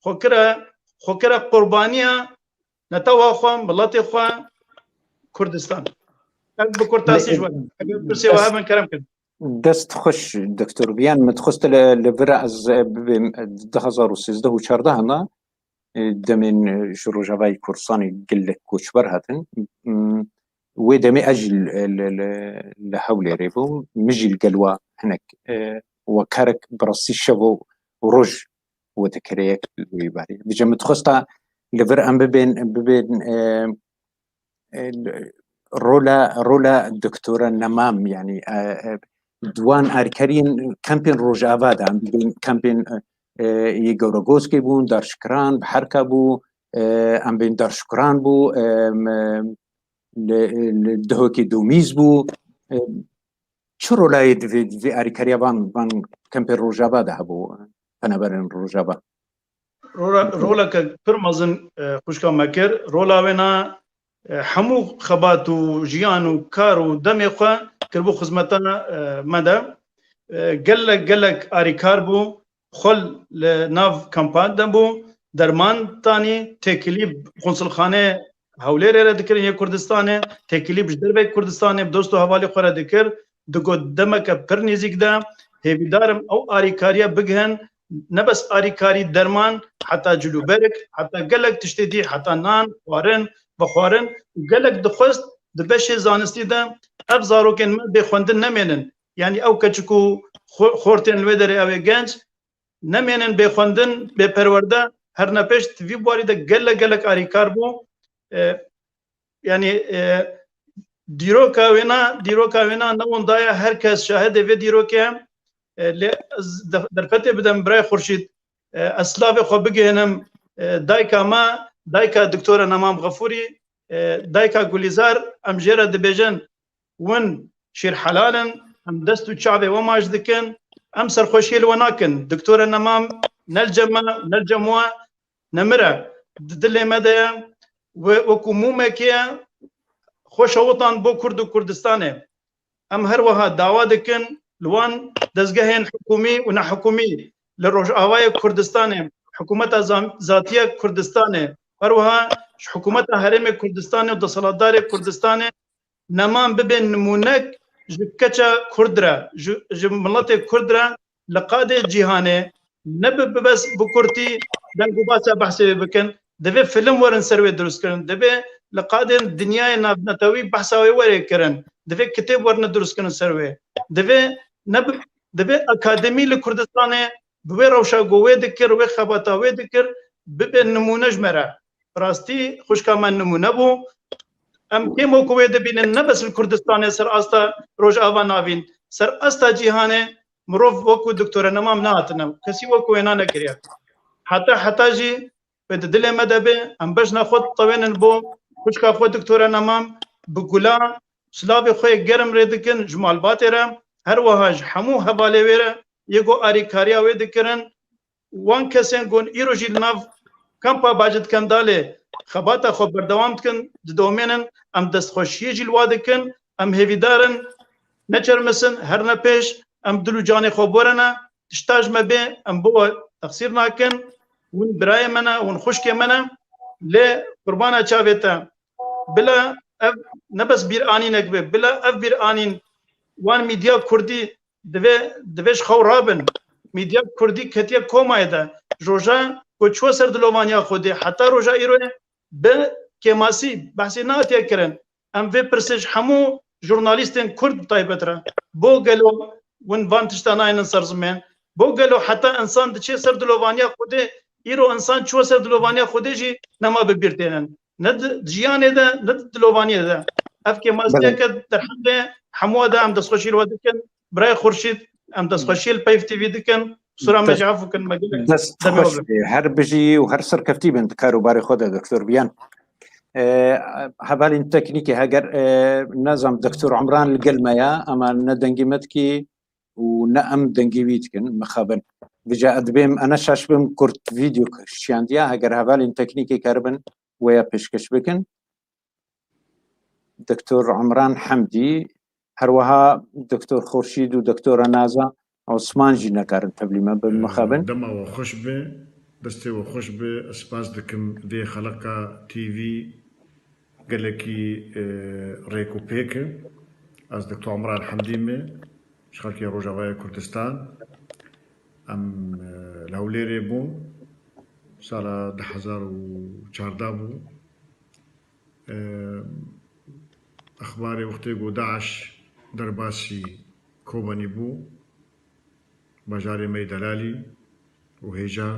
xwe kire, xwe kire qurbaniya netewa xwe, miletê xwe, Kurdistan. Ev bi kurtasî ji we. Eger pirsê we hebin, kerem kin. Dest xweş, Doktor Biyan. Min dixwest li, li vir ez, e, bibêm, e, di du hezar û sêzdeh û çardeh de, e, demên, e, ji Rojavayê Kurdistanê gelek koçber hatin. M, wê demê ez jî li, li, li, li Hewlêrê bûm. Min jî li gel we hinek, e, wekarek bi rastî şev û roj wê dikirê yek li wî barî. Vêca min dixwesta li vir em bibên, bibên, e, e, rola, rola Doktora Nemam, yanî, e, e, di wan arîkariyên kempên Rojava de, em bibên kempên, e, e, yê Gewregoskê bûn, Darşikiran, Biherka bû, e, em bên Darşikiran bû, e, me, li, li Dihokê Domîz bû. E, çi rolayê di vê, di vê arîkariya van, van kempê Rojava de hebû, penaberên Rojava? Rola-, roleke pir mezin, e, xwişka me kir. Rola wê na, e, hemû xebat û jiyan û kar û demê xwe kiribû xizmeta, e, me de. E, gelek, gelek arîkar bû. Xwe li nav kampan de bû, derman tanî, têkilî konsulxanê Hewlêrê re dikirin yê Kurdistanê, têkilî ji derveyê Kurdistanê bi dost û hevalê xwe re dikir, digot demeke pir nêzîk de hêvîdar im ew arîkariya bigihin, ne bes arîkarî derman, heta cilûberik, heta gelek tiştê dî, heta nan, xwarin, vexwarin û gelek dixwest di beşê zanistî de ev zarokên me bê xwendin nemênin. Yanî ew keçik û xo-, xortên li wê derê ew ê genc nemênin bê xwendin, bê perwerde, herine pêş di vî warî de gelek gelek arîkar bû. E, yanî, e, dîroka wêna, dîroka wêna ne winda ye, her kes şahidê vê dîrokê ye. E, lê ez de-, derfetê bidim birayê Xurşîd. E, ez silavê xwe bigihînim, e, dayika me, dayika Doktora Nemam Xefûrî, e, dayika Gulîzar, em jê re dibêjin, win şêrhelal in, em dest û çavê we maç dikin, em serxweşiyê li we nakin. Doktora Nemam ne li cem me, ne li cem we, nemir e. Di dilê me de ye. We-, wekû mûmekê ye, xwe şewitan bo Kurd û Kurdistanê. Em her wiha dawa dikin li wan dezgehên hikûmî û nehikûmî li Rojavayê Kurdistanê, hikûmeta zam-, zatî ya Kurdistanê, her wiha ji hikûmeta Herêmê Kurdistanê û desthilatdarê Kurdistanê Nemam bibe nimûnek ji keça Kurd re, ji, ji miletê Kurd re li qadê cîhanê, ne bi, bi bes bi kurtî deng û basa behsê wê bikin, divê film werin ser wê dirustkirin, divê li qadên dinyayê navnetewî behsa wê were kirin, divê kitêb werine dirustkirin ser wê, divê ne bi, divê akademî li Kurdistanê bi wê rewşa ku wê dikir, wê xebata wê dikir, bibe nimûne ji me re. Bi rastî xwişka me nimûne bû. Em kêm wekû wê dibînin, ne bes li Kurdistanê, ser asta Rojava Navîn, ser asta cîhanê mirov wekû Doktora Nemam nehatine. Kesî wekû wêna nekiriye. Heta heta jî wê di dilê me de be, em bejna xwe tewênin bo xwişka xwe Doktora Nemam, bi gula silavê xwe yê germ rê dikin ji malbatê re, her wiha ji hemû hevalê wê re yê ku arîkariya wê dikirin. Wan kesên ku îro jî li nav kampa Bacit Kendalê xebata xwe berdewam dikin, didomênin, em destxweşiyê jî li wa dikin, em hêvîdar in, neçermisin, herine pêş, em dil û canê xwe borene, tişta ji me bê, em bo we texsîr nakin, hûn birayê me ne, hûn xwişkê me ne, lê qurbana çavê te. Bila ev ne bes bîranînek be, bila ev bîranîn wan mîdya kurdî divê, divê ji xew rabin. Mîdya kurdî ketiye komayê de. Ji roja ku çûye ser dilovaniya Xwedê heta roja îro bi kêmasî behsê nehatiye kirin. Em vê pirsê ji hemû jurnalîstên kurd bi taybet re. Bo gelo win van tişta naynin ser zimên? Bo gelo heta insan diçe ser dilovaniya Xwedê, îro insan çûye ser dilovaniya Xwedê jî nema bi bîr tênin? Ne di jiyanê de, ne di dilovaniyê de. Ev kêmasiyeke derheqê hemû de em destxweşî li we dikin. Birayê Xurşîd, em destxweşiyê li Peyv T V dikin. Qisûra me jî efû kin, me gelek Dest demê we xweş bê. Her bijî û her serkeftî bin di karûbarê xwe de, Doktor Viyan. E, hevalên teknîkê, heger, e, nezam, Doktor Umran li gel me ya, ama ne dengî me dikî û ne em dengî wî dikin, mixabin. Vêca ez dibêm, ene şaş bim, kurt vîdeo şiyandiya, heger hevalên teknîkê keribin, wê ya pêşkeş bikin. Doktor Umran Hemdî, her wiha Doktor Xurşîd û Doktora Naza Osman jî nekarin tevlî me bin, mixabin. Dema we xweş be, destê we xweş be. Ez spas dikim vê xeleqa T V gelekî, e, rêk û pêk e. Ez Doktor Umran Hemdî me, ji xelkê Rojavayê Kurdistan. Em, e, li Hewlêrê bûn, sala du hezar û çardeh bû. E, exbarê wextê ku DAIŞ derbasî Kobanî bû, bajarê me yê delalî û hêja,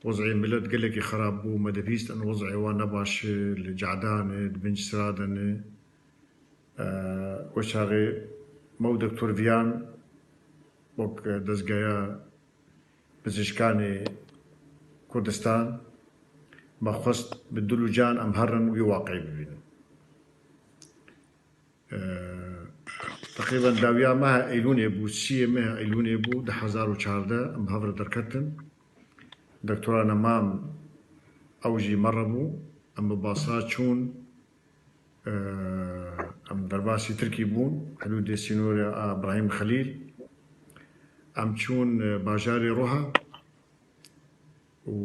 wez'ê milet gelekî xerab bû, me dibîst in wez'ê wan ne baş e, li cadan e, di bin sira de ne. E, wê çaxê me û Doktor Viyan wek dezgeya pizîşkanê Kurdistan, me xwest bi dil û can em herin wî waqî bibînin. E, teqrîben dawiya meha Eylûnê bû, siyê meha Eylûnê bû, du hezar û çardeh em hev re derketin. Doktora Nemam ew jî me re bû. Em bi basa çûn, e, em derbasî Tirkî bûn, hidûdê sînorê a Brahîm Xelîl. Em çûn, e, bajarê Roha û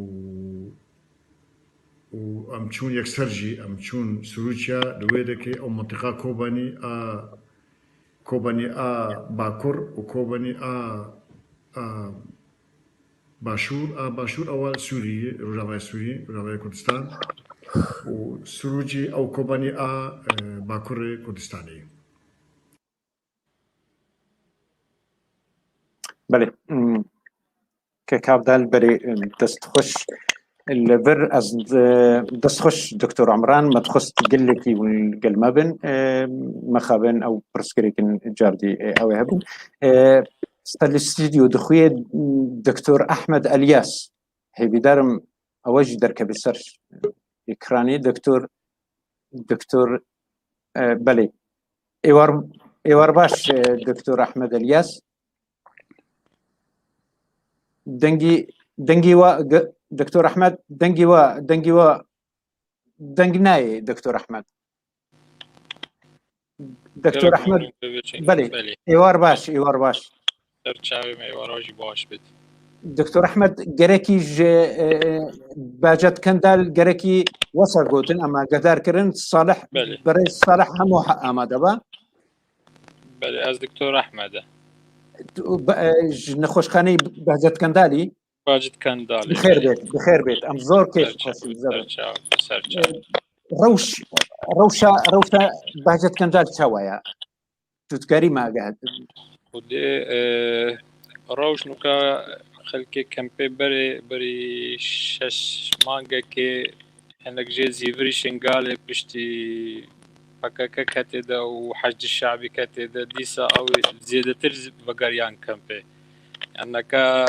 û em çûn yekser jî, em çûn Sirûçya, li wê dekê ew mintiqa Kobanî a, Kobanî a Bakur û Kobanî a, a Başûr, a Başûr ew a Sûriyê, Rojavayê Sûriyê, Rojavayê Kurdistan û Sirûcî ew Kobanî a, e, Bakurê Kurdistanê ye. Belê. Hmm. Kek Abdal, berê, hmm, dest xweş. Li vir ez, e, dest xweş, Doktor Emran, me dixwest gelekî hûn gel me bin. E, mexabin ew pirsgirêkin cardî, e, ew ê hebin. E, ser li stûdyo dixuye, hmm, Doktor Ahmed Elyas. Hêvîdarim ewe jî derkeve ser ekranê. Doktor, Doktor, e, belê. Êwar, êwar baş, e, Doktor Ahmed Elyas. Dengî, dengî wa, ge-, Doktor Ahmed, dengî wa, dengî wa, deng nayê, Doktor Ahmed. Doktor Ahmed, belê, êwar baş, êwar baş. Ser çavê me, êwara jî baş bit. Doktor Ahmed, gerekî ji, e, Behcet Kendal, gerekî wesa gotin, ama gedar kirin, Salih, belê. Birêz Salih hemû he-, amade ba. Belê, ez Doktor Ahmed e. Tu, be-, e, ji nexweşxaneyê Behcet Kendalî? Bacit Kendalî, bi xêr bêt, bi xêr bêt. Em zor kêf xweşî, zor. Ser çav, ser çav. E, rewş, rewşa, rewşa Behcet Kendal çawa ye? Tu dikarî me agah. Xwedê, e, rewş nuka xelkê kempê berê, berî şeş mangekê hinek jê zîvirî Şingalê piştî P K K ketê de û Heşdî Şe'bî ketê de, dîsa ew ê zêdetir z-, vegeriyan kempê. Yanî neka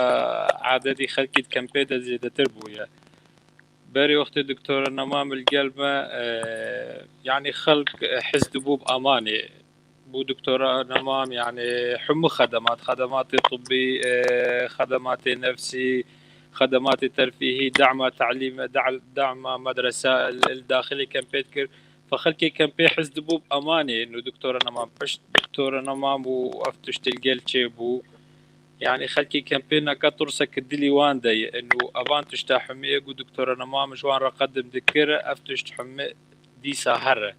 adedî xelkî di kempê de zêdetir bûye. Berê wextê Doktor Nemam li gel me, e, yanî xelk, e, hez dibû bi amanê. Bû Doktor Nemam, yanî hemû xedemat, xedematê tibbî, e, xedematê nefsî, xedematê terfîhî, da'ma ta'lîm, da-, da'ma medrese, li, li daxilê kempê dikir. Fe xelkê kempê hez dibû bi amanê, nû Doktor Nemam, pişt Doktor Nemam û ev tiştê li gel çêbû. Yanî xelkê kempê neka tirsek dilî wan de ye. Û evan tişta hemî ê ku Doktor Nemam ji wan re qedim dikir, ev tişt hemî dîsa here.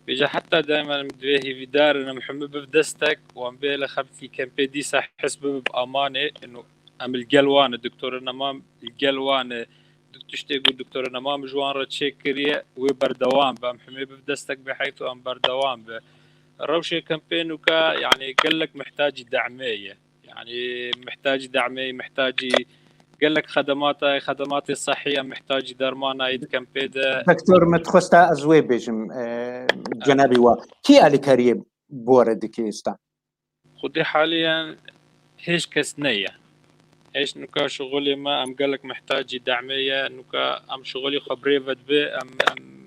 Vêca heta daymen em divê hêvîdar in, em hemî biv destek, wan bê li xelkî kempê dîsa his bibe bi amanê. Û em li gel wan e, Doktor Nemam li gel wan e. Du tiştê ku Doktor Nemam ji wan re çêkiriye, wê berdewam be. Em hemî biv destek be heyt û em berdewam be. Rewşê kempê nûka, yanî gelek mihtacî demê ye. Yanî mihtacî demê, mihtacî gelek xedemata, xedematê sehî, em mihtacî dermana yê di kempê de. Doktor, min dixwesta ez wê bêjim, e, cenabî wa. Kî alîkariyê bi we re dike êsta? Xwedê haliyen hêç kes neye. Hêç nuka şixulê me, em gelek mihtacî demê ye. Nuka em şixulê xwe birêve dibe, em, em,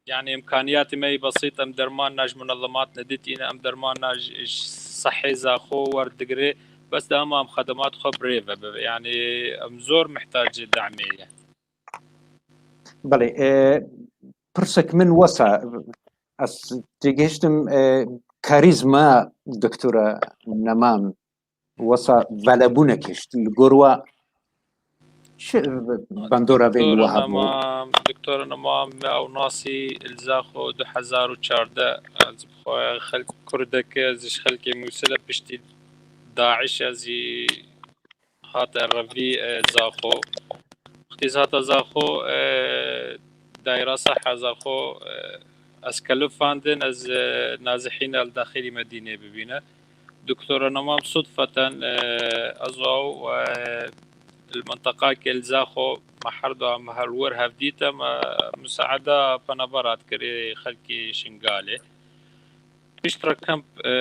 yanî imkaniyatê me yê besît, em dermanna ji munezemat neditîne, em dermanna ji, ji sehê zaxo werdigire. Bes de hema em xedemat xwe birêve bibe. Yanî em zor mihtacê demê ye. Belê, e, pirsek min wesa, ez têgihiştim, e, karîzma Doktora Nemam wesa velebûnek hişt li gor we çi bandora vê li we hebû? Nemam, Doktora Nemam me ew nasî li Zaxo du hezar û çardeh, ez bi xwe xelk Kurdek e, ez ji xelkê Mûsile piştî DAIŞ e zî hate revî, e, Zaxo. Wextî ez hate Zaxo, e, dayra seha Zaxo, e, ez kelifandin, ez, e, nazihîna li daxilî Medînê bibîne. Doktora Nemam sudfeten, e, ez û ew, e, li minteqakê li Zaxo me her du em her wir hev dîte, me musaeda penabera dikirê xelkê Şingalê. Piştre kemp, e,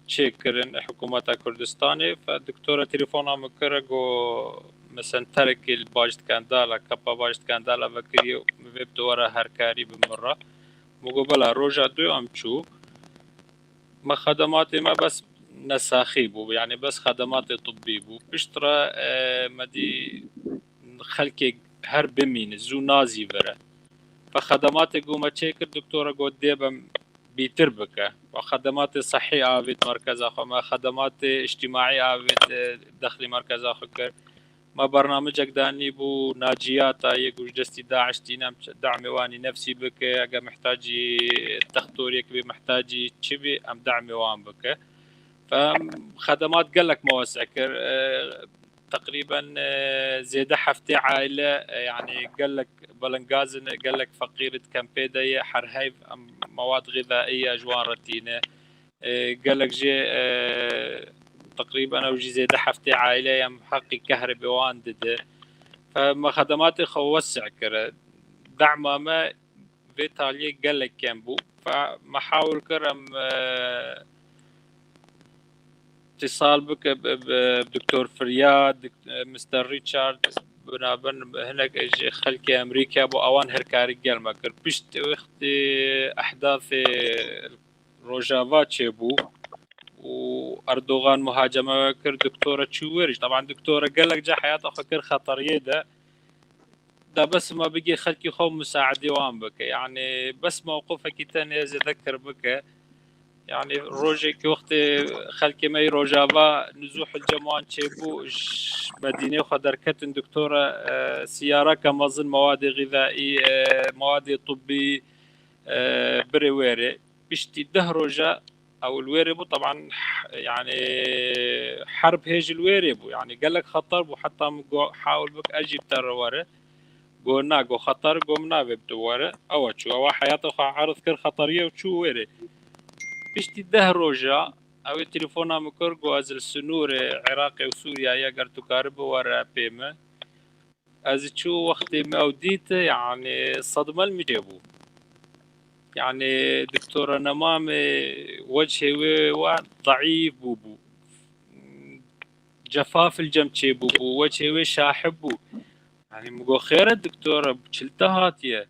çêkirin hikûmeta Kurdistanê, fe doktora telefona min kir, got, me senterekê li Bacit Kendala, kepa Bacit Kendala vekiriye, min vê bi te were herkarî bi min re. Min got, bela, roja dû em çû. Me xedematê me bes nesaxî bû, yanî bes xedematê tibbî bû. Piştre, e, me dî xelkê her bimîne, zû nazîvire. Fe xedematê ku me çêkir, doktora got, dê bem bîtir bike. Ve xedematê sehî avêt merkeza xwe, me xedematê îctîmaî avêt, e, dexlî merkeza xwe kir. Me bernamecek danî bû naciyata yê ku ji destî DAIŞ tîne, em demê wanî nefsî bike, ege mihtacî textoriyek bê, mihtacî çi bê, em demê wan bike. Fe em xedemat gelek me wese kir. E, teqrîben, e, zêde heftê aile, e, yanî gelek belengaz in, gelek feqîr di kempê de ye, her heyv em mewad xîzaiye ji wan re tîne. E, gelek jê, e, تقريبا ew jî zêde heftê aîleyê em heqî kehrê bi wan dide. Fe me xedematê xwe wesî kir. Dema me vê taliyê gelek kem bû. Fe me hawil kir em, e, îtisal bike bi, bi Doktor Firyad, Dok-, e, Mister Richard, binabin hinek ji xelkê Amerîka bû, ewan her karî gel me kir. Pişt wextê ehdafê Rojava çêbû û Erdogan muhaceme we kir, doktora çû wêrî. Teban doktora gelek ca heyata xwe kir xeteriyê de. Da bes ma bigê xelkî xwe musaedê wan bike. Yani bes mewqifekî tenê zêde kir bike. Yani rojekî wextê xelkê me yê Rojava nizûhil cem wan çêbû, ji Medînê xwe derketin doktora, e, siyareke mezin, mewadê xîzaî, e, mewadê tibbî, e, birê wêrê. Piştî deh roja ew li wêrê bû, teban, yani, herb hê jî li wêrê bû. Yani gelek xeter bû, heta min got, hawil bik ez jî bi te re were. Got, na, got, xeter, got, min navê bi tu were. Ewa çû, ewa heyata xwe erd kir xeteriyê û çû wêrê. Piştî deh roja, ew ê telefona min kir, got, ez li sinûrê Iraqê û Sûriyeyê, eger tu karibî were pê min. Ez çû wextê me ew dît, yani sedme li min çêbû. Yani doktora Nemamê wechê wê wa zeîf bûbû. Cefaf li cem çêbûbû, wechê wê şahib bû. Yani min got, xêr e doktora, çi li te hatiye?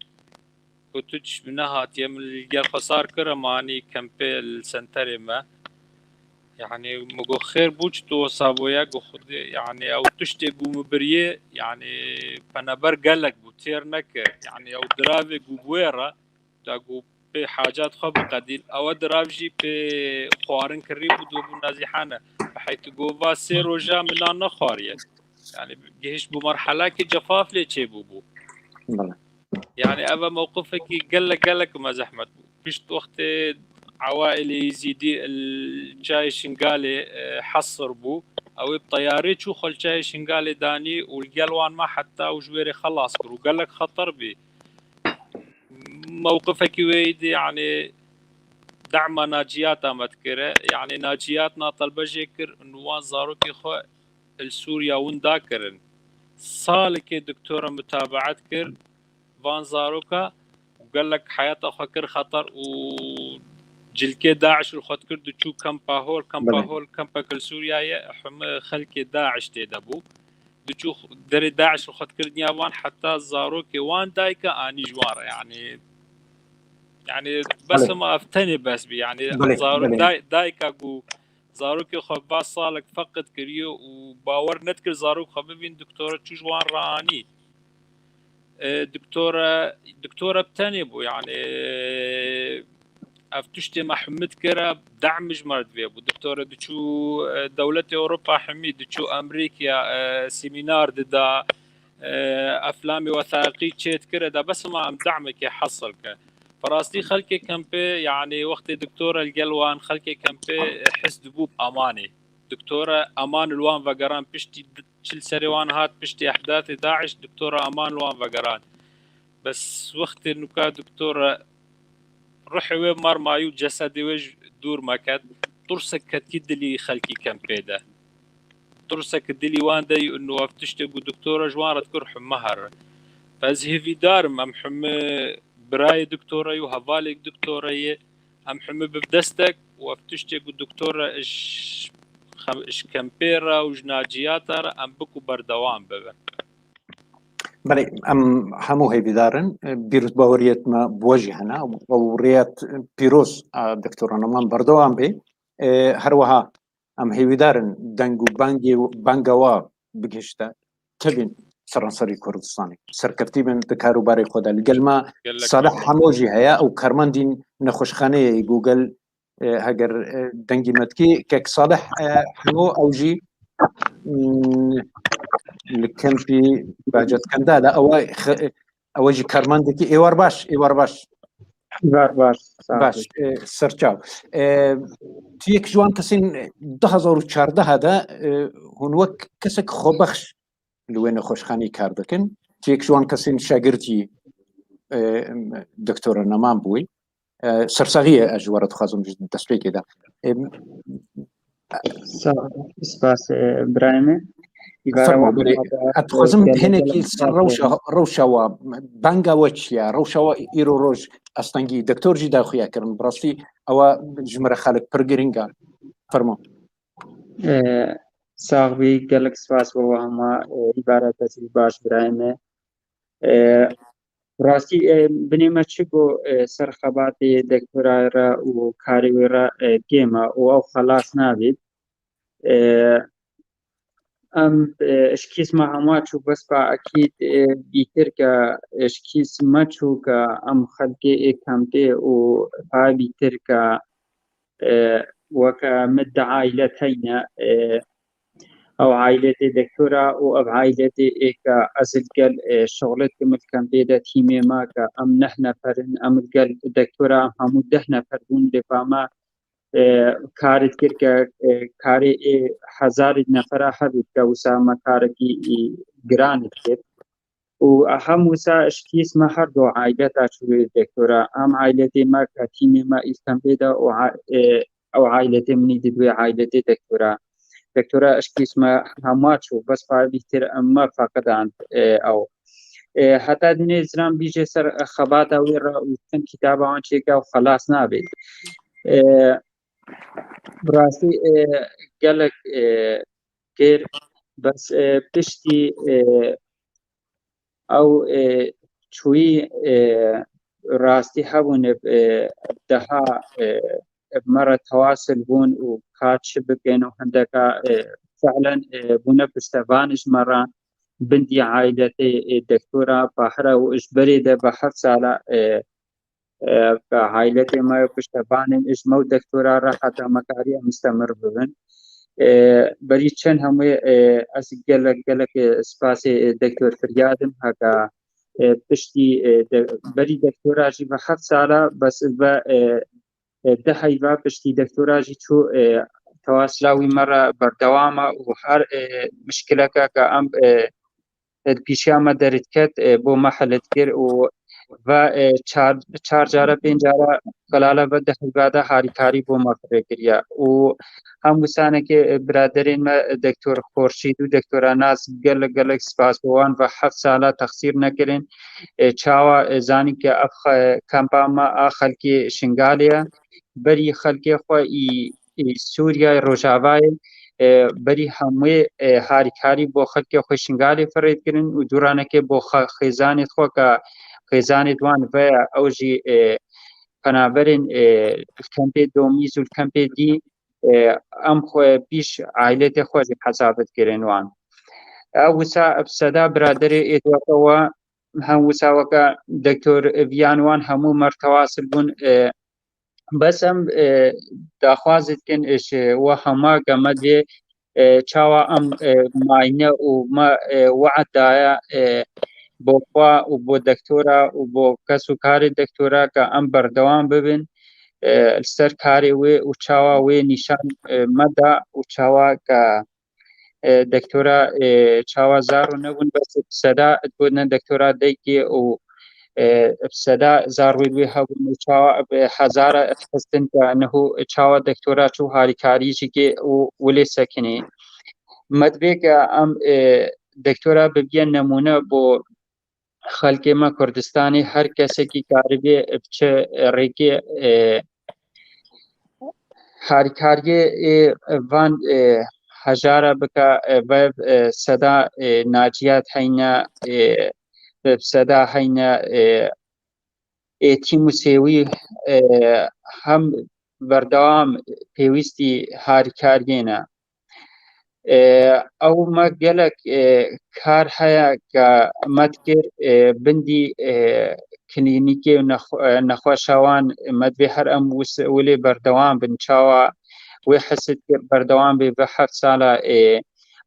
Got, tu çi min nehatiye, min li gel xwe sar kir, em anî kempê li senterê me. Yani min got, xêr bû, çi tu wisa bûye? Got, Xwedê, yani ew tiştê ku min biriye, yani penaber gelek bû, têr neke. Yani ew diravê ku bi wê re, da ku pê hacat xwe biqedîn, ew dirav jî pê xwarin kirî bû, dû bû nezîhane. Bi heytî ku va sê roja min nan nexwariye. Yani gihişt bû merhelekê cefaf lê çêbûbû. Bele. Yani ev e mewqifekî gelek, gelek me zehmet bû. Pişt wextê ewailê Yezîdî li çayê Şingalê, e, hesir bû. Ew ê bi teyarê çû xwe li çayê Şingalê danî û li gel wan ma heta û ji wêrê xelas kir û gelek xeter bî. Mewqifekî wê êdî, yani dema naciyata me dikire. Yani naciyat na telbejê kir û wan zarokê xwe li Sûriya winda kirin. Salekê doktora mutabaet kir, van zaroka û gelek heyata xwe kir xeter û cilkê DAIŞ li xwe dikir, diçû kempa hol, kempa Belê. hol, kempek li Sûriya ye, hemî xelkê DAIŞ tê de bû. Diçû derê DAIŞ li xwe dikir dinya wan, heta zarokê wan dayika anî ji wan re, yani, yani bes Belê. ma ev tenê bes bî, yani Belê, zarok belê. day-, dayika ku zarokê xwe va salek feqid kiriye û bawer nedikir zarok xwe bibîn, doktora çû ji wan re anî. E, doktora, doktora bi tenê bû, yani, e, ev tiştê me hemî dikire, dem ji me re divê bû. Doktora diçû, e, dewletê Ewropa hemî, diçû Amerîkaya, e, semînar dida, e, eflamê wethaqî çê dikire, da bes ma em demekê hesil ke. Bi rastî xelkê kempê, yani wextê doktora li gel wan xelkê kempê his dibû bi emanê. Doktora eman li wan vegeran, piştî di-, çil serê wan hat, piştî ehdatê DAIŞ, doktora eman li wan vegeran. Bes wextê nuka doktora ruhê wê mar mayî û cesedê wê ji dûr me ket, tirsek ketkî dilî xelkî kempê de. Tirsek dilî wan de yî û ev tiştê ku doktora ji wan re dikir hemî here. Ez hêvîdar im, em hemî birayê doktora yî û hevalê doktora yê, em hemî bi destek û ev tiştê ku doktora ji xem-, ji kempê re û ji naciyata re em biku berdewam bibin. Belê, em hemû hêvîdar in. Bîr û baweriyet me bi we jî hene. Ew rêyet pîroz a doktora Neman berdewam bê. E, her wiha em hêvîdar in deng û bangê, banga wa bigihişte tevîn seranserî Kurdistanê. Serkeftî bin di kar û barê xwe de. Li gel me Gelek Salih memnun. Hemo jî heye, ew karmendîn nexweşxaneyê Google, e, heger, e, dengî me dikî. Kek Salih, e, Hemo ew jî, mm, li kempî Bacetkenda de ew xe-, ew jî karmendekî êwar baş, êwar baş. Êwar baş, sağ Baş, olun. E, serçav. E, tu yek ji wan kesên du hazar û çardeh de, e, hûn wek kesek xwebexş li wê nexweşxanî kar dikin. Tu yek ji wan kesên şagirtî, e, doktora Neman bûyî. E, sersaxiyê ez ji we re dixwazim ji destpêkê de. E, Sağ ol. Spas, e, birayê me. Îbare Fermo, wa berê. Hema da, Ez dixwazim e, gelek, hinekî gelek ser spas, rewşa, e, rewşa wa, banga we çi ye? Rewşa wa îro roj, astengî doktor jî daxuya kirin. Bi rastî ewa ji me re xelek pir giring e. Fermo. E, sax bî, gelek spas bo we hema, e, îbare te jî baş birayê me. E, rastî, e, binê me çi got, e, ser xebatê doktora re û karê wê re, e, kêm e û ew xelas nabît. E, em, e, ji kîs me hema çû, bes pa ekîd, e, bîtir ke, e, ji kîs me çû ke em xelkê ê kempê û pa bîtir ke, e, weke min di ailet heyne, e, ew ailetê doktora û ev ailetê ê ke ez li gel, e, şixulê dikim li kempê de tîmê me ke em neh nefer in, em li gel doktora em hemû deh nefer bûn, lê pa me, e, kar dikir ke, e, karê ê hezarê nefera hebît ke wisa me karekî, e, giran dikir. û hem wisa ji kîs me her du aileta çûyê doktora. Em ailetê me ke tîmê me îlkembê de û a-, e, ew ailetê min î di wê ailetê doktora. Doktora ji kîs me hema çû, bes pa bîtir em me feqidand, e, ew. E, heta dinê ziran bîjê ser xebata wê re û çend kitaba wan çêke ew xelas nabê. E, bi rastî, e, gelek, e, kir, bes, e, piştî, e, ew, e, çûyî, e, rastî hebûne, e, deha, e, bi me re tewasil bûn û ka çi bikin û hindeka, e, fi'len, e, bûne piştevan ji me re bindî ailetê, e, doktora Bahira û ji berê de bi heft sala, e, e, ke ailetê me piştevanên ji me û doktora re heta me karî em mistemir bibin. E, berî çend hemû, e, ez gelek, gelek, e, spasê, e, doktor Firyad im, heta, e, piştî, e, de, berî doktora jî bi heft sala, bes ve, e, e, deh heyva piştî doktora jî çû, e, tewasila wî me re berdewam e û her, e, mişkileke ke em, e, e, di pîşiya me derdiket, e, bo me hel dikir û ve, e, çar, çar cara, pênc cara qelala ve deh heyva de harîkarî bo me firê kiriye. Û hem wisanekê, e, biraderên me, e, doktor Xorşîd û doktora Naz gelek, gelek spas bo wan ve heft sala texsîr nekirin. E, çawa, e, zanîn ke ev xe-, kempa me a xelkê Şingalê ye. Berî xelkê xwe î, î Sûriyeyê Rojavayê, e, berî hemû, e, harîkarî bo xelkê xwe Şingalê firê dikirin û dûranekê bo xe-, xêzanê xwe ke xêzanê di wan ve ye, ew jî, e, penaberên, e, li kempê Domîz û li kempê dî, e, em xwe pîş aîletê xwe jî hesab dikirin wan. Ew wisa bi seda biraderê êdî weke we, hem wisa weke doktor Viyan wan hemû me re tewasil bûn, e, bes em, e, daxwaz dikin, e, ji we hema ke me dê, e, çawa em, e, mayne û me, e, we'd daye, e, bo xwe û bo doktora û bo kes û karê doktora ke em berdewam bibin, e, li ser karê wê û çawa wê nîşan, e, me da û çawa ke, e, doktora, e, çawa zaro nebûn, bes bi seda digotin doktora Deykê û, e, bi seda zarwê wê hebûn û çawa bi hezara dixistin ke niho çawa doktora çû harîkarî jî kê û wilê sekinê. Me divê ke em, e, doktora bibiye nemûne bo xelkê me Kurdistanê, her kesekî karibê bi çi rêkê, e, harîkariyê, e, van, e, hejara bike, e, ve, e, seda, e, naciyat heyne, e, ve seda heyne, e, êtîm û sêwî, e, hem berdewam pêwîstî harîkariyê ne. E, ew me gelek, e, kar heye ke me dikir, e, bindî, e, klînîkê û nexwe-, e, nexweşa wan me divê her em wis-, wilê berdewam bin. Çawa wê his dikir berdewam bê ve heft sala, e,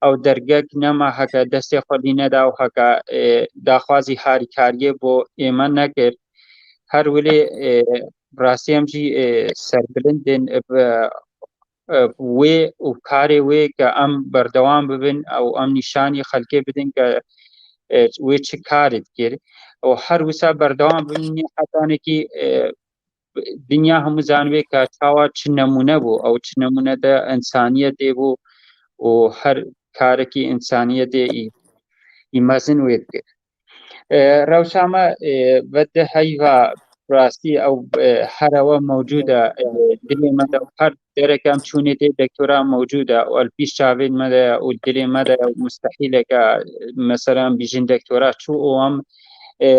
ew dergek nema heke destê xwe lî neda û heke, e, daxwazî harîkariyê bo ê me nekir. Her wilê, e, rastî em jî, e, serbilind in, e, bi, e, wê û karê wê ke em berdewam bibin û em nîşanî xelkê bidin ke, e, wê çi karê dikir. Û her wisa berdewam bibin, nî hetanekî, e, dinya hemû zanibê ka çawa çi nemûne bû, ew çi nemûne de insaniyetê bû û her karekî insaniyetê î, î mezin wê dikir. E, rewşa me, e, ve di heyva rastî ew, e, here we mewcûd e, e, dilê me de her derek em çûnê tê doktora mewcûd e û li pîş çavên me de ye û dilê me de ye û mustehîl e ke mesela em bîjin doktora çû û em, e,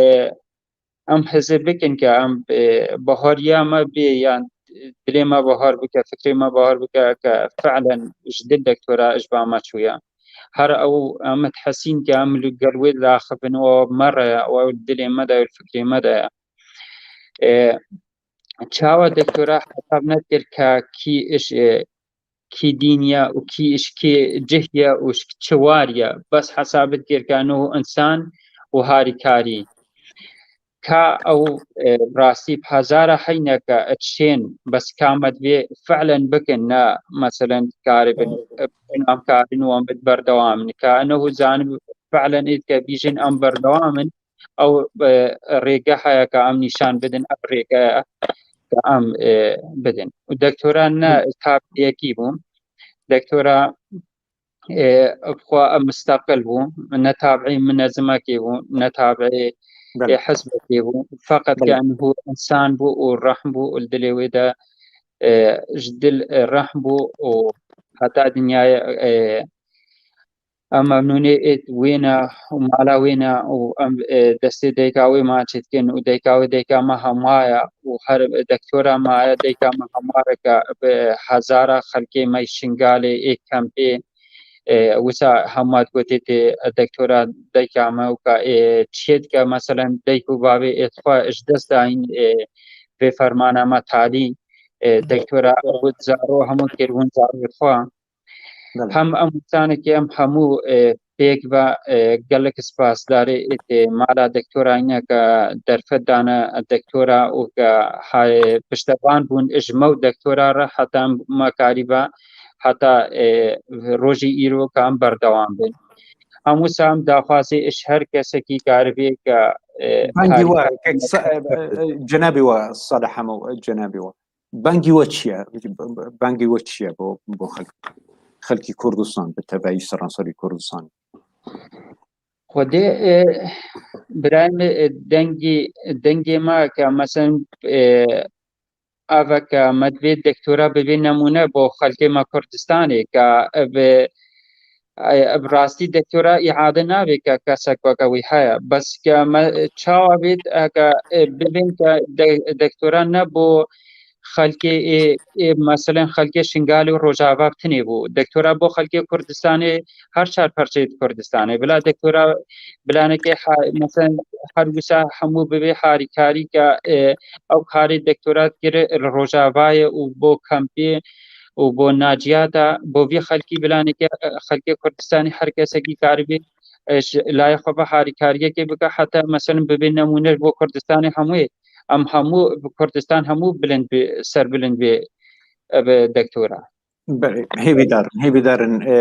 em hizir bikin ke em, e, bahariya me bê yan dilê me bahar bike, fikrê me bahar bike ke fi'len ji dil doktora ji ba me çûye. Her ew em dihesîn ke em li gel wê diaxivin û ew me re ye û ew li dilê me de ye, li fikrê me de ye. E, çawa doktora hesab nedikir ke kî iş, e, kî dîn ye û kî iş kî cih ye û iş çi war ye. Bes hesab dikir ke nû insan û harîkarî. Ka ew, e, rastî bi hezara heyneke dişên, bes ka me divê fi'len bikin, ne meselen karibin, e, em karin û em berdewam in. Ka enehu zanib fi'len ê dike bîjin em berdewam in, ew, e, rêge heye ka em nîşan bidin, ev rêge ye ka em, e, bidin. Û doktora ne tabî yekî bû. Doktora, e, bi xwe, e, mustaqil bû, ne tabi'î minezimekê bû, ne tabi'î, Belê. e, hizbekê bû. Feqet Belê. ke enhu insan bû û rehm bû û li dilê wê de, e, ji dil, e, rehm bû û heta dinyayê, e, em memnûnê êt wê ne û mala wê ne û em, e, destê dayika wê ma çêdikin û dayika wê dayika me hemwa ye û her doktora me ye, dayika me hemwa ye ke bi hezara xelkê me yê Şingalê ê kempê, e, wisa hemwa digotê tê doktora dayika me û ka, e, çiyê dike, meselen, dayik û bavê ê xwe ji dest dayîn, e, vê fermana me talî, e, doktora got zaro hemû kiribûn zarê xwe. Belê. Hem em insanekî em hemû, e, pêk ve, e, gelek spasdarê êtê mala doktora yine ke derfet dane doktora û ke hay piştevan bûn ji me û doktora re heta em me karî ve heta, e, rojî îro ke em berdewam bin. Em wisa em daxwazê ji her kesekî karibê ke, e, Bangî we, harîkar kek Sa-, e, e, cenabî we Salih Hemo, e, cenabî we. Bangî we çi ye? Bangî we çi ye bo, bo xelk? Xelkî Kurdistan, bi tevayî seranserî Kurdistan. Xwedê, e, birayê min, e, dengî, dengê me ke, meselen, e, ava ke me divê doktora bibê nemûne bo xelkê me Kurdistanê, ke ev, e, e, bi rastî doktora îade nabe ke kesek weke wî heye. Bes ke me çawa bêt, heke, e, bibên ke de-, doktora ne bo xelkê ê, ê, meselen, xelkê Şingalê û Rojava bi tinê bû. Doktora bo xelkê Kurdistanê, her çar perçeyê Kurdistanê. Bila doktora, bilanekê ha-, meselen, her wisa hemû bibê harîkarî ke, e, ew karê doktora dikir li Rojavayê û bo kempê û bo naciyata, bo vî xelkî bilanekê, e, xelkê Kurdistanê her kesekî karibê, e, ji layê xwe ve harîkariyekê bike, heta, meselen, bibê nemûne ji bo Kurdistanê hemûyê. Em hemû, bi Kurdistan hemû bilind bê, serbilind bê, e, bi doktora. Belê, hêvîdar in, hêvîdar in. E,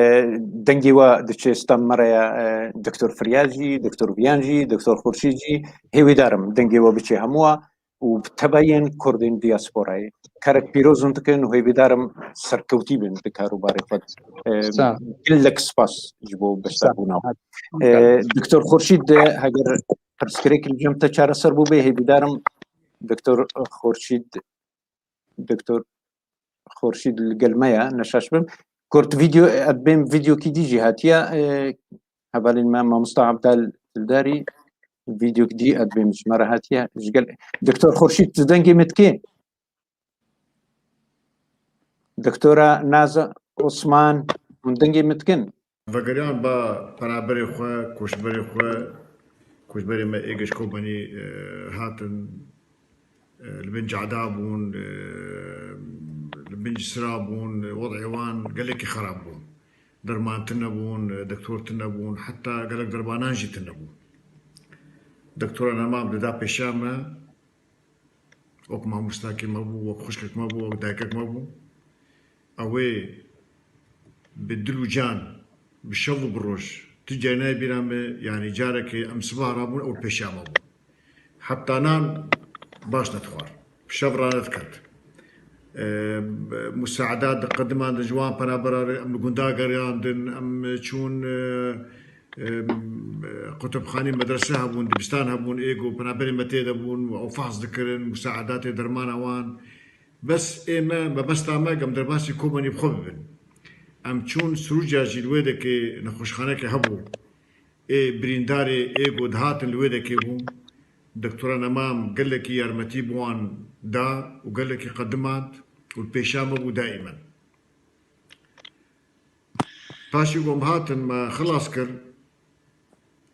dengê we diçe stem me re ye, e, Doktor Firyal jî, Doktor Viyan jî, Doktor Xurşîd jî, hêvîdar im dengê we biçe hemû we û bi tebayên Kurdên diasporayê. Karek pîroz hûn dikin û hêvîdar im serkewtî bin di karûbarê xwe de. E, Sağ ol. Gelek spas ji bo Sağ ol. beşdarbûna we. Hadi. E, Doktor Xurşîd, heger pirsgirêk li cem te çareser bûbe, hêvîdar im Doktor Xurşîd Doktor Xurşîd li gel me ye, ne şaş bim. Kurt vîdeo, ez bêm vîdeokî dî jî hatiye, e, hevalên me Mamosta Abdal Dildarî, vîdeokî dî ez bêm ji me re hatiye. Ji gel, Doktor Xurşîd, tu dengê min dikê? Doktora Naza Osman, hûn dengê min dikin? Vegeriyan ba penaberê xwe, koçberê xwe, koçberê me ê geşkobanî, e, hatin, e, li bin cada bûn, e, li bin cisira bûn, e, wed'ê wan gelekî xerab bû. Derman tune bûn, e, doktor tune bûn, heta gelek dermanan jî tune bûn. Doktora Nemam dida pêşiya me, wek mamostakê me bû, wek xwişkek me bû, wek dayikek me bû. Ew ê bi dil û can, bi şev û bi roj, tu carî nayê bîra me, yanî carekê em siba rabûn, ew pêşiya me bû. Heta nan baş nedixwar. şev rane diket. E, musaedat diqedimandin ji wan penaberan re, em li gunda geriyandin, em çûn, e, e, qutubxanî medrese hebûn, dibistan hebûn, ê ku penaberê me tê de bûn û ew fehs dikirin, musaedatê dermana wan. Bes ê me, mebesta me, em derbasî Kobanî bi xwe bibin. Em çûn Sirûca jî li wê dekê nexweşxaneke hebû. Ê birîndarê ê ku dihatin li wê dekê bûn. Doktora Nemam gelekî yarmetî bi wan da û gelekî qedimand û li pêşiya me bû daîmen. Paşî ku em hatin me xilas kir,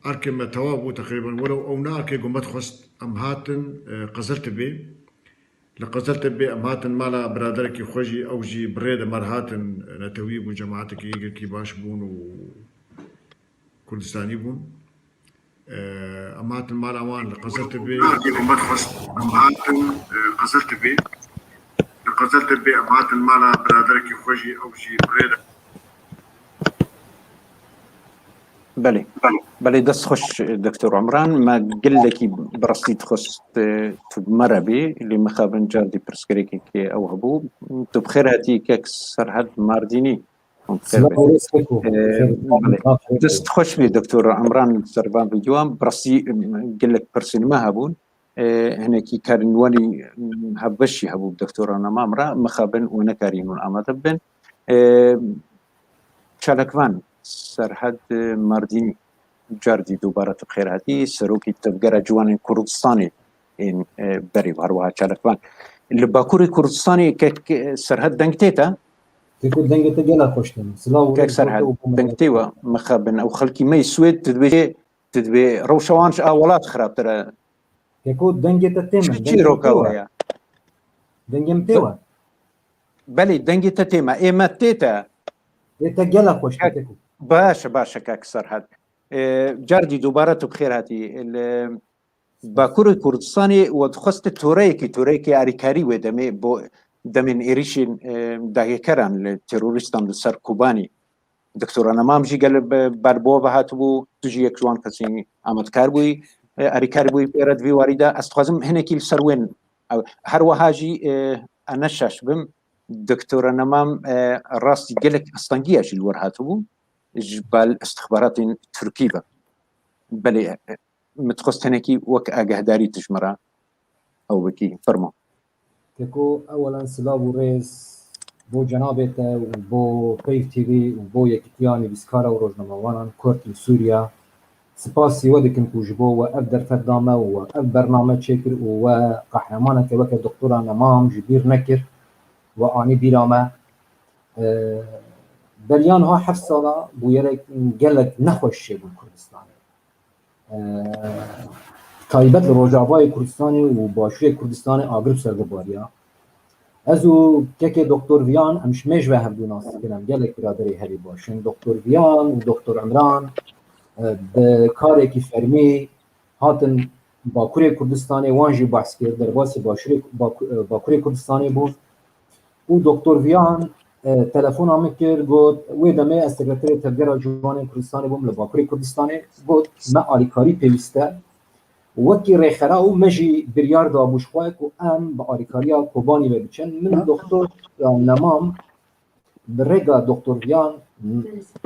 erkê me tewa bû teqrîben, welew ew ne erkê ku me dixwest, em hatin, e, Qezeltebê. Li Qezeltebê em hatin mala biraderekî xwe jî, ew jî bi rê de me re hatin, netewî bûn, cemaetekî gelekî baş bûn û Kurdistanî bûn. E, em hatin mala wan li Qezeltebê. Em hatin, e, Qezeltebê. Li Qezeltebê em hatin mala biraderekî xwe jî, ew jî bi rê de. Belê. Belê, dest xweş, Doktor Umran. Me gelekî bi rastî dixwest, e, tu bi me re bî, lê mixabin car dî pirsgirêkekê ew hebû. Tu bi xêr hatî kek Serhed Mardînî. Hûn bi xêr Silav bê. Û rêz Keko. E, Xêr û belê. Dest xweş bî, Doktor Umran, li ser van vîdyoan. Bi rastî, em, gelek pirsên me hebûn. E, hinekî karên we jî, em, hevbeş jî hebû bi Doktora Nemam re. Mixabin û nekarîn hûn amade bibin. E, Çalakvan, Serhed Mardînî, car dî dubare tu bi xêr hatî, serokî Tevgera Ciwanên Kurdistanê ên, e, berî, her wiha Çalakvan. Li Bakurê Kurdistanê kek, e, Serhed, deng tê te? Keko, dengê te gela xweş tê. Silav û Kek rêz bo te Serhed, û bo deng tê we, mixabin ew xelkî me yê Swêd, tu dibê, tu dibê rewşa wan ji a welat xirabtir e. Keko, dengê te tê min, çi dengê çîroka te we we. Ya? Dengê min tê we. Belê, dengê te tê me. Ê me tê te. Ê te gela xweş tê, Kek-, Keko. Baş e, baş e, kek Serhed. E, car dî dubare tu bi xêr hatî. Li Bakurê Kurdistanê we dixweste toreyekî, toreyekî alîkarî wê demê bo demên êrîşên, e, dagirkeran li terorîstan li ser Kobanî. Doktora Nemam jî gel bi, ber bo ve hatibû, tu jî yek ji wan kesên amadekar bûyî, e, alîkar bûyî pê re di vî warî de. Ez dixwazim hinekî li ser wên, e, her wiha jî, e, ez ne şaş bim, Doktora Nemam, e, rastî gelek astengiya jî li wir hatibû, ji bal istixbaratên Tirkî ve. Belê, e, min dixwest hinekî wek agahdarî tu ji min re ew bikî. Fermo. Keko, ewelen silav û rêz bo cenabê te û bo Peyv T V û bo Yekîtiya Nivîskara û Rojnamevanan Kurd li Sûriya. Spasî we dikim ku ji bo we ev derfet da me û we ev bername çêkir û we qehremaneke weke Doktora Nemam ji bîr nekir, we anî bîra me. E, beriya niha heft sala bûyerek gelek nexweş çêbû li Kurdistanê. E, taybet li Rojavayê Kurdistanê û Başûrê Kurdistanê agir bi ser de bariya. Ez û kekê Doktor Viyan, em ji mêj ve hevdû nas dikin, em gelek biraderê herî baş in. Doktor Viyan û Doktor Imran, e, bi karekî fermî hatin Bakurê Kurdistanê, wan jî behs kir, derbasî Başûrê, Baku-, e, Bakurê Kurdistanê bûn. Û Doktor Viyan, e, telefona min kir, got, wê demê ez sekreterê Tevgera Ciwanên Kurdistanê bûm li Bakurê Kurdistanê, got, me alîkarî pêwîst e. Wekî rêxera û me jî biryar dabû ji xwe ku em bi alîkariya Kobanî ve biçin. Min Doktor Nemam bi rêka Doktor Viyan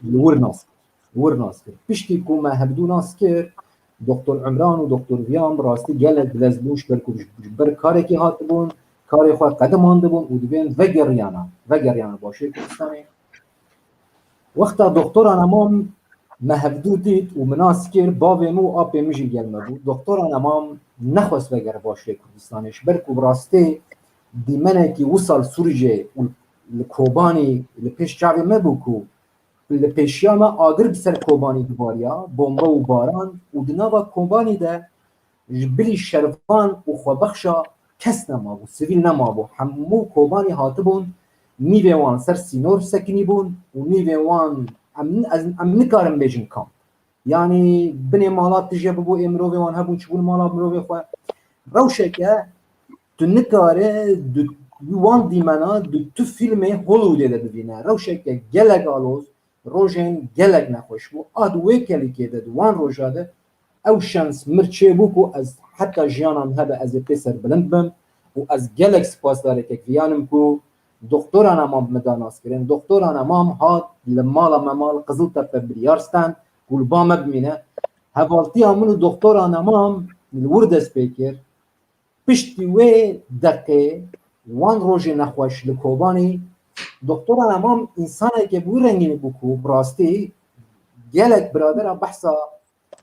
li wir nas, wir nas kir. Piştî ku me hevdû nas kir, Doktor Imran û Doktor Viyan bi rastî gelek bi dest bûn, ji ber ku ji, ji ber karekî hatibûn, karê xwe qedimandibûn û divên vegeriyana, vegeriyana Başûrê Kurdistanê. Wexta Doktora Nemam me hevdû dît û min nas kir, bavê min û apê min jî gel me bû. Doktora Nemam nexwest vegere Başûrê Kurdistanê, ji ber ku bi rastî dîmenekî wisa li Sûricê û li Kobanî li pêş çavê me bû ku li pêşiya me agir bi ser Kobanî dibariya, bombe û baran, û di nava Kobanî de ji bilî şervan û xwebexşa kes nemabû, sivîl nemabû. Hemû Kobanî hatibûn, nîvê wan ser sînor sekinîbûn û nîvê wan, em, ez, em nikarin bêjin kam. Yanî binê mala tije bibû, ê mirovê wan hebûn, çibûn mala mirovê xwe. Rewşeke tu nikare di wan dîmena di tu fîlmê Hollywoodê de bibîne. Rewşeke gelek aloz, rojên gelek nexweş bû. A di wê kelîkê de, di wan roja de ew şans mir çêbû ku ez heta jiyana min hebe ez ê pê serbilind bim. û ez gelek spasdarê kekviyan im ku doktora Nemam bi min da naskirin. Doktora Nemam hat li mala me mal Qiziltepe biryar stend ku li ba me bimîne. Hevaltiya min û doktora Nemam li wir dest pê kir. Piştî wê deqê wan rojê nexweş li Kobanî, doktora Nemam însaneke bi wî rengî bû ku bi rastî gelek biradera behsa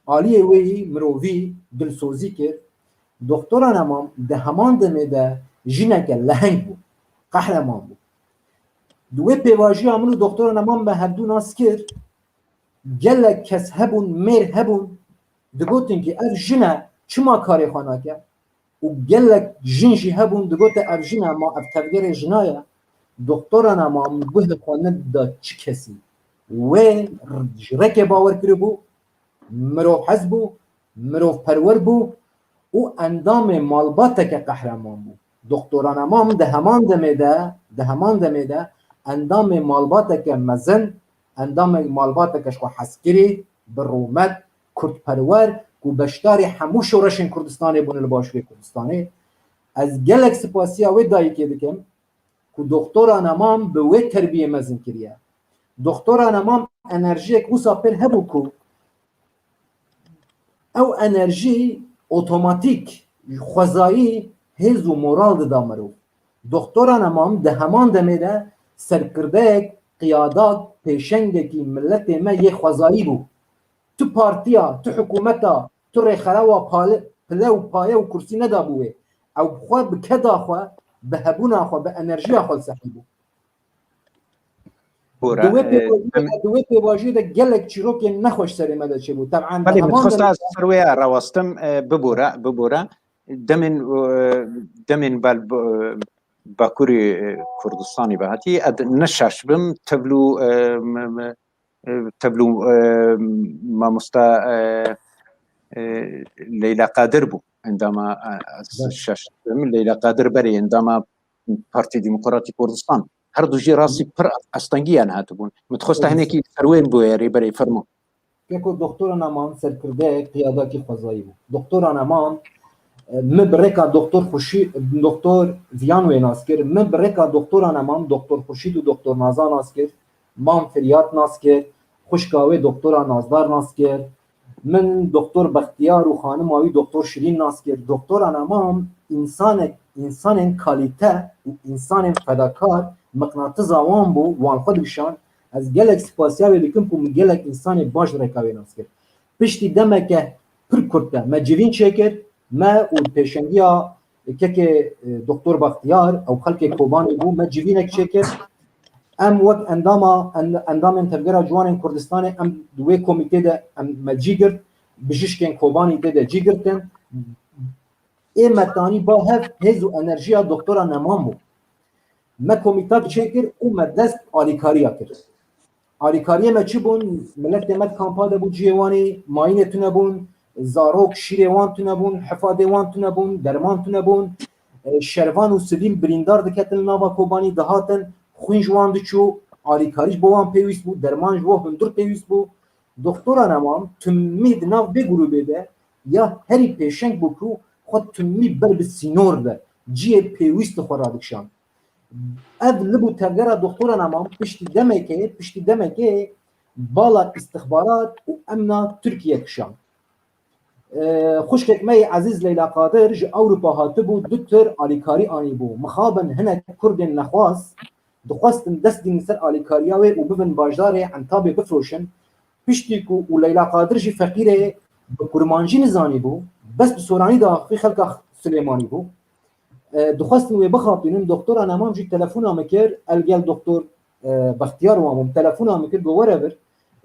aliyê wê yî mirovî, dilsozî kir. Doktora Nemam di heman demê de jineke leheng bû, qehreman bû. Di wê pêvajiya min û doktora Nemam me hevdû nas kir. Gelek kes hebûn, mêr hebûn, digotin ki ev jin e, çima karê xwe nake? Û gelek jin jî hebûn, digote ev jin e, ma ev tevgerê jina ye. Doktora Nemam guhê xwe nedida çi kesî. Wê ji rekê bawer kiribû, mirov hez bû, mirov perwer bû û endamê malbateke qehreman bû. Doktora Nemam di heman demê de, di heman demê de endamê malbateke mezin, endamê malbateke ji xwe hezkirî, bi rûmet, kurdperwer, ku beşdarî hemû şoreşên Kurdistanê bûne li Başûrê Kurdistanê. Ez gelek spasiya wê dayikê dikim ku doktora Nemam bi wê terbiyê mezin kiriye. Doktora Nemam enerjiyek wisa pêr hebû ku ew enerjî otomatîk, xwezayî hêz û moral dida mirov. Doktora Nemam di heman demê de serkirdeyek, qiyadak, pêşengekî miletê me yê xwezayî bû. Tu partiya, tu hikûmeta, tu rêxerewa pale-, pile û paye û kursî nedabû wê. Ew bi xwe, bi keda xwe, bi hebûna xwe, bi enerjiya xwe li ser hebû. Bora, Di wê e, pêvajoyê de, em di wê pêvajoyê de gelek çîrokên nexweş serê me de çêbû. Teban di Belê, min heman dixwest demê ez de ser wê ya rawastim, e, bibore, bibore. Demên, e, demên bal-, b-, Bakurê, e, Kurdistanê ve hatî, ez ne şaş bim, tevlû, e, m-, m-, e, tevlû, e, mamosta, e, e, Leyla Qadir bû. Endama, e, ez Belê. şaş bim, Leyla Qadir berê endama Partî Demokratî Kurdistan. Her du jî rastî pir astengiyan hatibûn. Min dixwest te Belê. hinekî ser wê bûyerê berê fermo. Keko doktora Nemam serkirdeyek, qiyadakî xwezayî bû. Doktora Nemam, e, min bi rêka doktor Xurşî-, doktor Viyan wê nas kir. Min bi rêka doktora Nemam, doktor Xurşîd û doktor Naza nas kir. Mam Firyat nas kir. Xwişka wê doktora Nazdar nas kir. Min doktor Bextiyar û xanima wî doktor Şirîn nas kir. Doktora Nemam însanek, însanên kalîte û însanên fedakar, miqnatiza wan bû, wan xwe dikişand. Ez gelek spasiya wê dikim ku min gelek însanê baş rêka wê nas kir. Piştî demeke pir kurt de me civîn çêkir, me û pêşengiya kekê, e, doktor Bextiyar, ew xelkê Kobanê bû, me civînek çêkir. Em wek endama, en-, endamên Tevgera Ciwanên Kurdistanê em di wê komîtê de em me cî girt, bijîşkên Kobanî tê de cî girtin. Ê me tanî ba hev hêz û enerjiya doktora Nemam bû. Me komîtak çêkir û me dest alîkariya kir. Alîkariyê me çi bûn? Miletê me di kampa de bû, cihê wan ê mayînê tune bûn, zarok şîrê wan tune bûn, hefadê wan tune bûn, derman tune bûn. E, şervan û sivîl birîndar diketin li nava Kobanî dihatin, xwîn ji wan diçû, alîkarî ji bo wan pêwîst bû, derman ji bo hundir pêwîst bû. Doktora Nemam timî di nav vê grûbê de ya herî pêşeng bû ku xwe timî ber bi sînor de cihê pêwîst li xwe radikişand. Ev li bû tevgera doktora Nemam piştî demekê, piştî demekê bala îstixbarat û emna Tirkiye kişand. E, xwişkek me yê ezîz Leyla Qadir ji Ewropa hatibû, du tir alîkarî anîbû. Mixabin hinek Kurdên nexwas dixwestin dest dînin ser alîkariya wê û bibin bajarê Entabê bifroşin. Piştî ku û Leyla Qadir jî feqîrê bi kurmancî nizanîbû, bes bi soranî diaxivî xelka Silêmanî bû. E, dixwestin wê bixapînin, doktora Nemam jî telefona min kir, el gel doktor, e, Bextiyar wan bûm. Telefona min kir, got, were vir,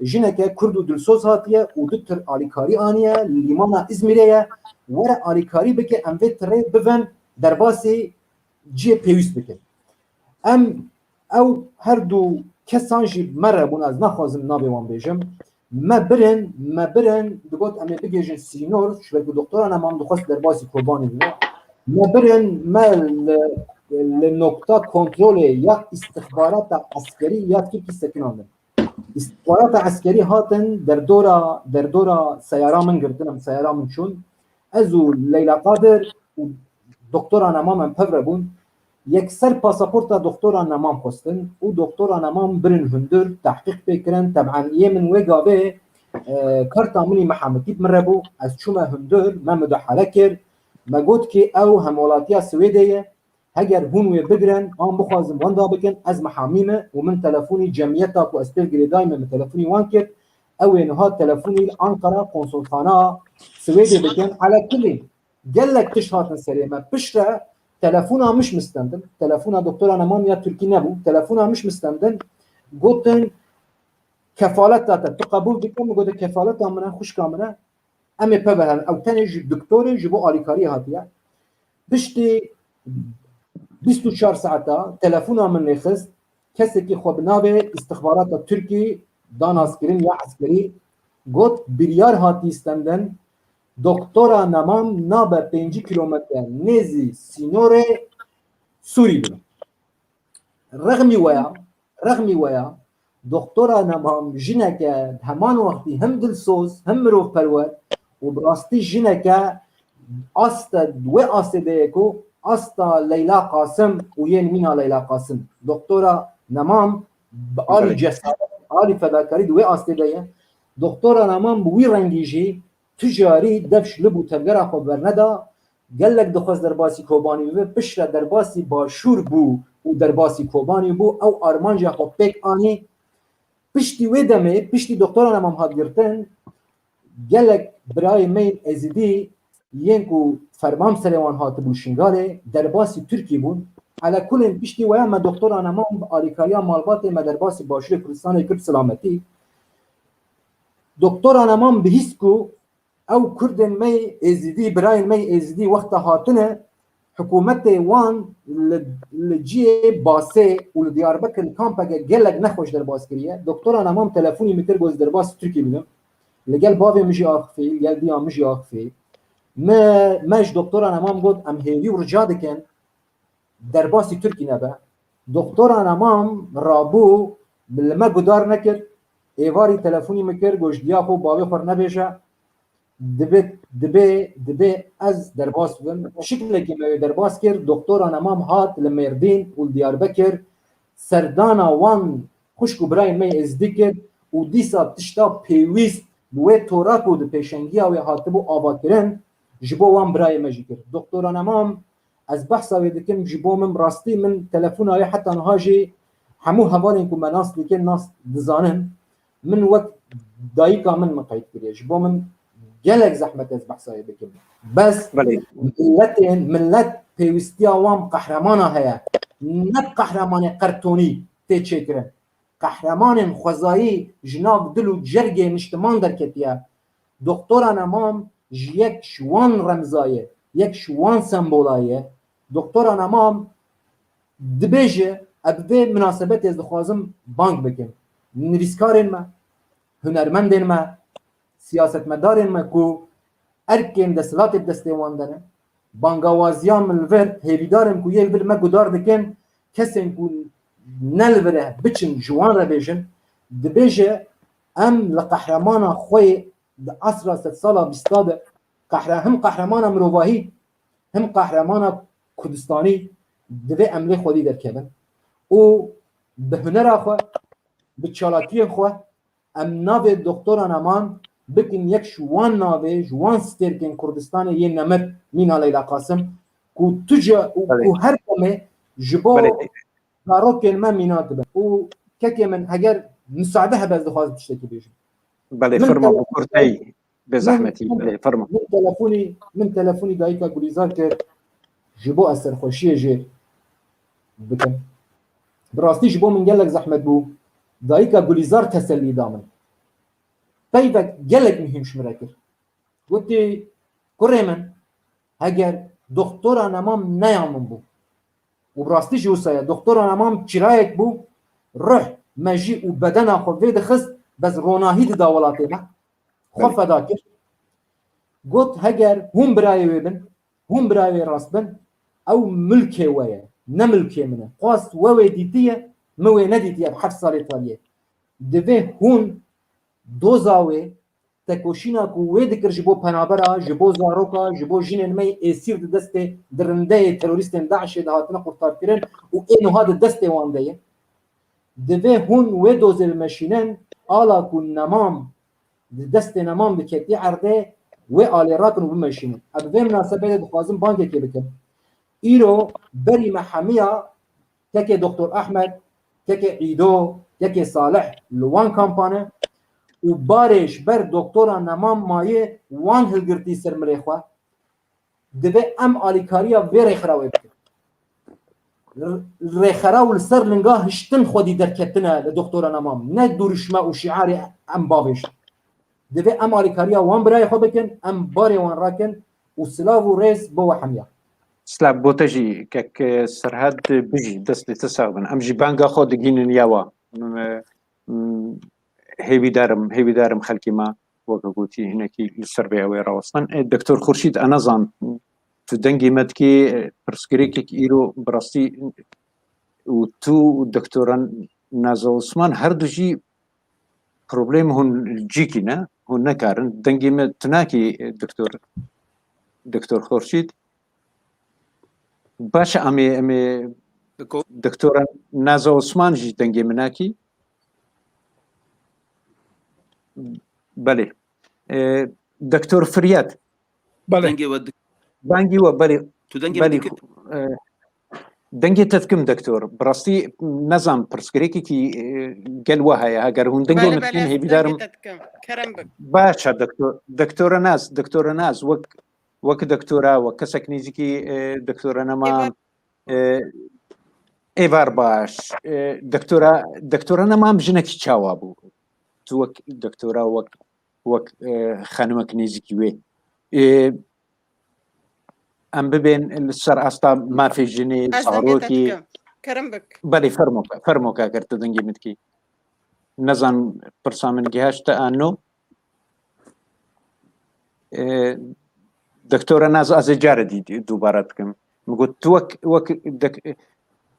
jineke Kurd û dilsoz hatiye û du tir alîkarî aniye, li lîmana Îzmîrê ye, were alîkarî bike, em vê tirê bivin derbasî cihê pêwîst bikin. Em, ew her du kesan jî me re bûn, ez naxwazim navê wan bêjim. Me birin, me birin, digot em ê bigihîjin sînor, ji ber ku doktora Nemam dixwest derbasî Kobanê bibe. Me birin, me li, li nokta kontrolê ya îstixbarata eskerî ya Tirkî sekinandin. Îstixbarata eskerî hatin derdora, derdora seyara min girtin, em seyara min çûn. Ez û Leyla Qadir û Doktora Nemam em pevre bûn. Yekser pasaporta Doktora Nemam xwestin û Doktora Nemam birin hundir, tehqîq pê kirin. Teb'en yê min wê gavê, e, karta min î mihamikî bi min re bû. Ez çûme hundir, me mudahale kir. Me got ki ew hemwelatiya Swêdê ye. Heger hûn wê bigirin, an bixwazin wenda bikin, ez mihamî me û min telefonî cemiyeta ku ez pê girêdayî me, min telefonî wan kir. Ew ê niha telefonî li Ankara konsolxana Swêdê bikin. Ala kulî, gelek tişt hatin serê me. Piştre telefona min ji min stendin. Telefona Doktora Nemam ya Tirkî nebû. Telefona min ji min stendin. Gotin, kefaleta te tu qebûl dike? Min gote, kefaleta min e, xwişka min e. Em ê peve herin. Ew tenê ji doktorê ji bo alîkariyê hatiye. Piştî bîst û çar saeta telefona min lê xist. Kesekî xwe bi navê îstixbarata Tirkî, danaskirin ya eskerî, got, biryar hatî stendin, Doktora Nemam nabe pêncî kilometre nêzî sînorê Sûrî bino. Rexmî weya, rexmî weya, Doktora Nemam jineke heman wextî him dilsoz, him mirovperwer û bi rastî jineke asta, wê astê de ye ku asta Leyla Qasim û yên mîna Leyla Qasim. Doktora Nemam bi alî Belê. cesaret, alî fedakarî di wê astê de ye. Doktora Nemam bi wî rengî jî tu carî dev ji lib û tevgera xwe berneda. Gelek dixwest derbasî Kobanî bibe, piştre derbasî Başûr bû û derbasî Kobanî bû. Ew armanca xwe pêk anî. Piştî wê demê, piştî Doktora Nemam hat girtin, gelek birayê me yên Êzidî yên ku ferman serê wan hatibû Şingalê, derbasî Tirkî bûn. Elekulên piştî weya me Doktora Nemam bi alîkariya malbatê me derbasî Başûrê Kurdistanê kir bi silametî. Doktora Nemam bihîst ku ew kurdên me yê Êzidî, birayên me yê Êzidî wexta hatine hikûmetê wan li, li cihê Basê û li Diyarbekir li kampeke gelek nexweş derbas kiriye. Doktora Nemam telefonî min kir, got, ez derbas Tirkî bidim. Li gel bavê min jî axifî, li gel diya min jî axifî. Me, me ji Doktora Nemam got, em hêvî û rica dikin derbasî Tirkî nebe. Doktora Nemam rabû, li me gudar nekir. Êvarî telefonî min kir, got, ji diya xwe û bavê xwe nebêje. Dibe, dibe, dibe ez derbas bibim. Şiklekî me wê derbas kir. Doktora Nemam hat li Mêrdîn û li Diyarbekir serdana wan xwişk û birayên me yê Êzidî kir û dîsa tişta pêwîst bi wê tora ku di pêşengiya wê hatibû avakirin, ji bo wan birayê me jî kir. Doktora Nemam, ez behsa wê dikim, ji bo min rastî min telefona wê heta niha jî hemû hevalên ku me nas dikin, nas dizanin. Min wek dayika min min qeyd kiriye. Ji bo min gelek zehmet ez behsa wê bikim. Bes Belê. Milletên, millet pêwîstiya wan bi qehramana heye. Ne bi qehramanê qertonî tê çêkirin. Qehremanên xwezayî ji nav dil û cergê niştiman derketiye. Doktora Nemam ji yek ji wan remza ye, yek ji wan sembola ye. Doktora Nemam dibêje, ez bi vê minasebetê ez dixwazim bang bikim. Nivîskarên me, hunermendên me, siyasetmedarên me ku erkên desthilatê bi destê wan de ne, bangawaziya min li vir, hêvîdar im ku yê li vir me gudar dikin, kesên ku ne li vir e, biçin ji wan re bêjin, dibêje, em li qehremana xwe yê di esra sedsala bîsta de, qehre-, him qehremana mirovahî, him qehremana Kurdistanî, divê em lê xwedî derkevin û bi hunera xwe, bi çalakiyên xwe, em navê Doktora Neman bikin yek ji wan navê, ji wan stêrkên Kurdistanê yên nemir, mîna Leyla Qasim, ku tu ca û Belê. ku her demê ji bo Belê. zarokên me mîna dibe. Û kekê min, heger misaade hebe, ez dixwazim tiştekî bêjim. Belê, Min firma tele- bi kurtey, bê Min, zehmetî, min, belê, firma. min telefonî, min telefonî dayika Gulîzar kir, ji bo ez serxweşiyê jê bikim. Bi rastî ji bo min gelek zehmet bû. Dayika Gulîzar tesellî da min. Peyvek gelek muhîm ji min re kir. Gotî, kurê min, heger Doktora Nemam neya min bû. Û bi rastî jî wisa ye. Doktora Nemam çirayek bû, ruh, mejî û bedena xwe vê dixist, bes ronahî dida welatê me. Xwe Belê. feda kir. Got, heger hûn birayê wê bin, hûn birayê wê rast bin, ew milkê we ye, ne milkê min e. Qas we wê dîtiye, min wê nedîtiye bi heft salê tariyê. Divê hûn doza wê, tekoşîna ku wê dikir ji bo penabera, ji bo zaroka, ji bo jinên me yê êsîr di destê, di rindeyê terorîstên DAIŞê de hatine qurtarkirin û ê nuha di destê wan de ye. Divê hûn wê dozê bimeşînin, ala ku nemam di destê nemam diketî erdê, wê alê rakin û bimeşînin. Ez bi vê minasebetê dixwazim bangekê bikim. Îro berî me hemiya kekê Doktor Ehmed, kekê Îdo, kekê Salih li wan kampan e û barê ji ber doktora nemam mayê wan hilgirtî ser milê xwe. Divê em alîkariya vê rêxirawê bikin. Rêxiraw li ser linga hiştin xwedî derketine li doktora nemam. Ne duruşme û şiarê em bavêjin. Divê em alîkariya wan birayê xwe bikin, em barê wan rakin û silav û rêz bo we hemiya. Silav bo te jî kek Serhed, bijî, destê te sax bin. Em jî banga xwe digînin ya wa. M-, m-, hêvîdar im, hêvîdar im xelkê me weke gotî hinekî li ser vê ew ê rawestin. E, Doktor Xurşîd, ez nezan, tu dengê me dikî, e, pirsgirêkek îro bi rastî û tu û Doktora Naza Osman her du jî problem hûn cîkî ne, hûn nekarin. Dengê me tu nakî, e, Doktor, Doktor Xurşîd. Baş e, em ê, em ê Diko- Doktora Naza Osman jî dengê min nakî. Belê. E, Doktor Firyad. Belê. Dengê we dik- Bangî we, belê. Tu dengê Belê. Dik- e, dengê te dikim, Doktor. Bi rastî nezan pirsgirêkekî, e, gel we heye. Heger hûn dengê Belê, min dikin, belê, hêvîdar im. Dengê te dikim. Kerem bik. Baş e, Doktor. Doktora Naz, Doktora Naz, wek, wek doktora, wek kesek nêzîkî, e, Doktora Nemam, Êvar. e, êvar baş. E, doktora, Doktora Nemam jinekî çawa bû? Tu wek doktora, wek, wek, e, xenimek nêzîkî wê. E, em bibên li ser asta mafê jinê, Ez dengê te zarokî. Dikim. Kerem bik. Belê, fermo ke, fermo ke, ger tu dengê min dikî. Nezan pirsa min gihaşte an no. E, Doktora Naz, ez ê care dî dubare dikim. Min got, tu wek, wek dek-,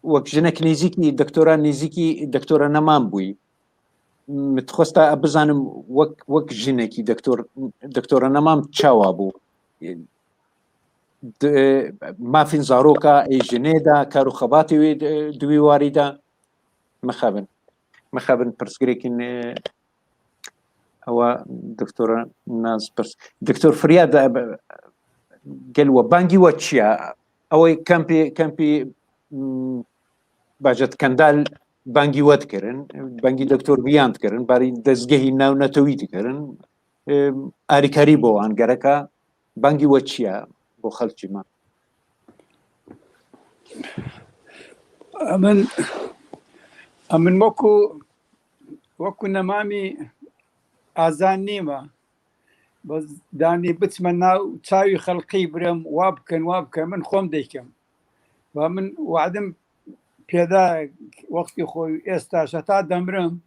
wek jinek nêzîkî, doktora nêzîkî, Doktora Nemam bûyî. Min dixwesta ez bizanim wek, wek jinekî doktor, Doktora Nemam çawa bû? Di, mafên zaroka ê jinê de, kar û xebatê wê di, di wî warî de. Mixabin. Mixabin pirsgirêkên, e, ewa Doktora Naz pirs. Doktor Firyad, e, gel we bangî we çi ye? Ew ê kempê, kempê, mm, Bajet Kendal bangî we dikirin, bangî Doktor Viyan dikirin, barî dezgehî navnetewî dikirin. E, alîkarî bo wan gereka. Bangî we çi ye bo xelkê me? Emin, emin wekû, wekû nemamî azan nîme. Bes danî biçme nav çavî xelkî birim, wa bikin, wa bikin, min xwem dikim. Ve min wedim pêda wextî xwe êsta ji heta demrim.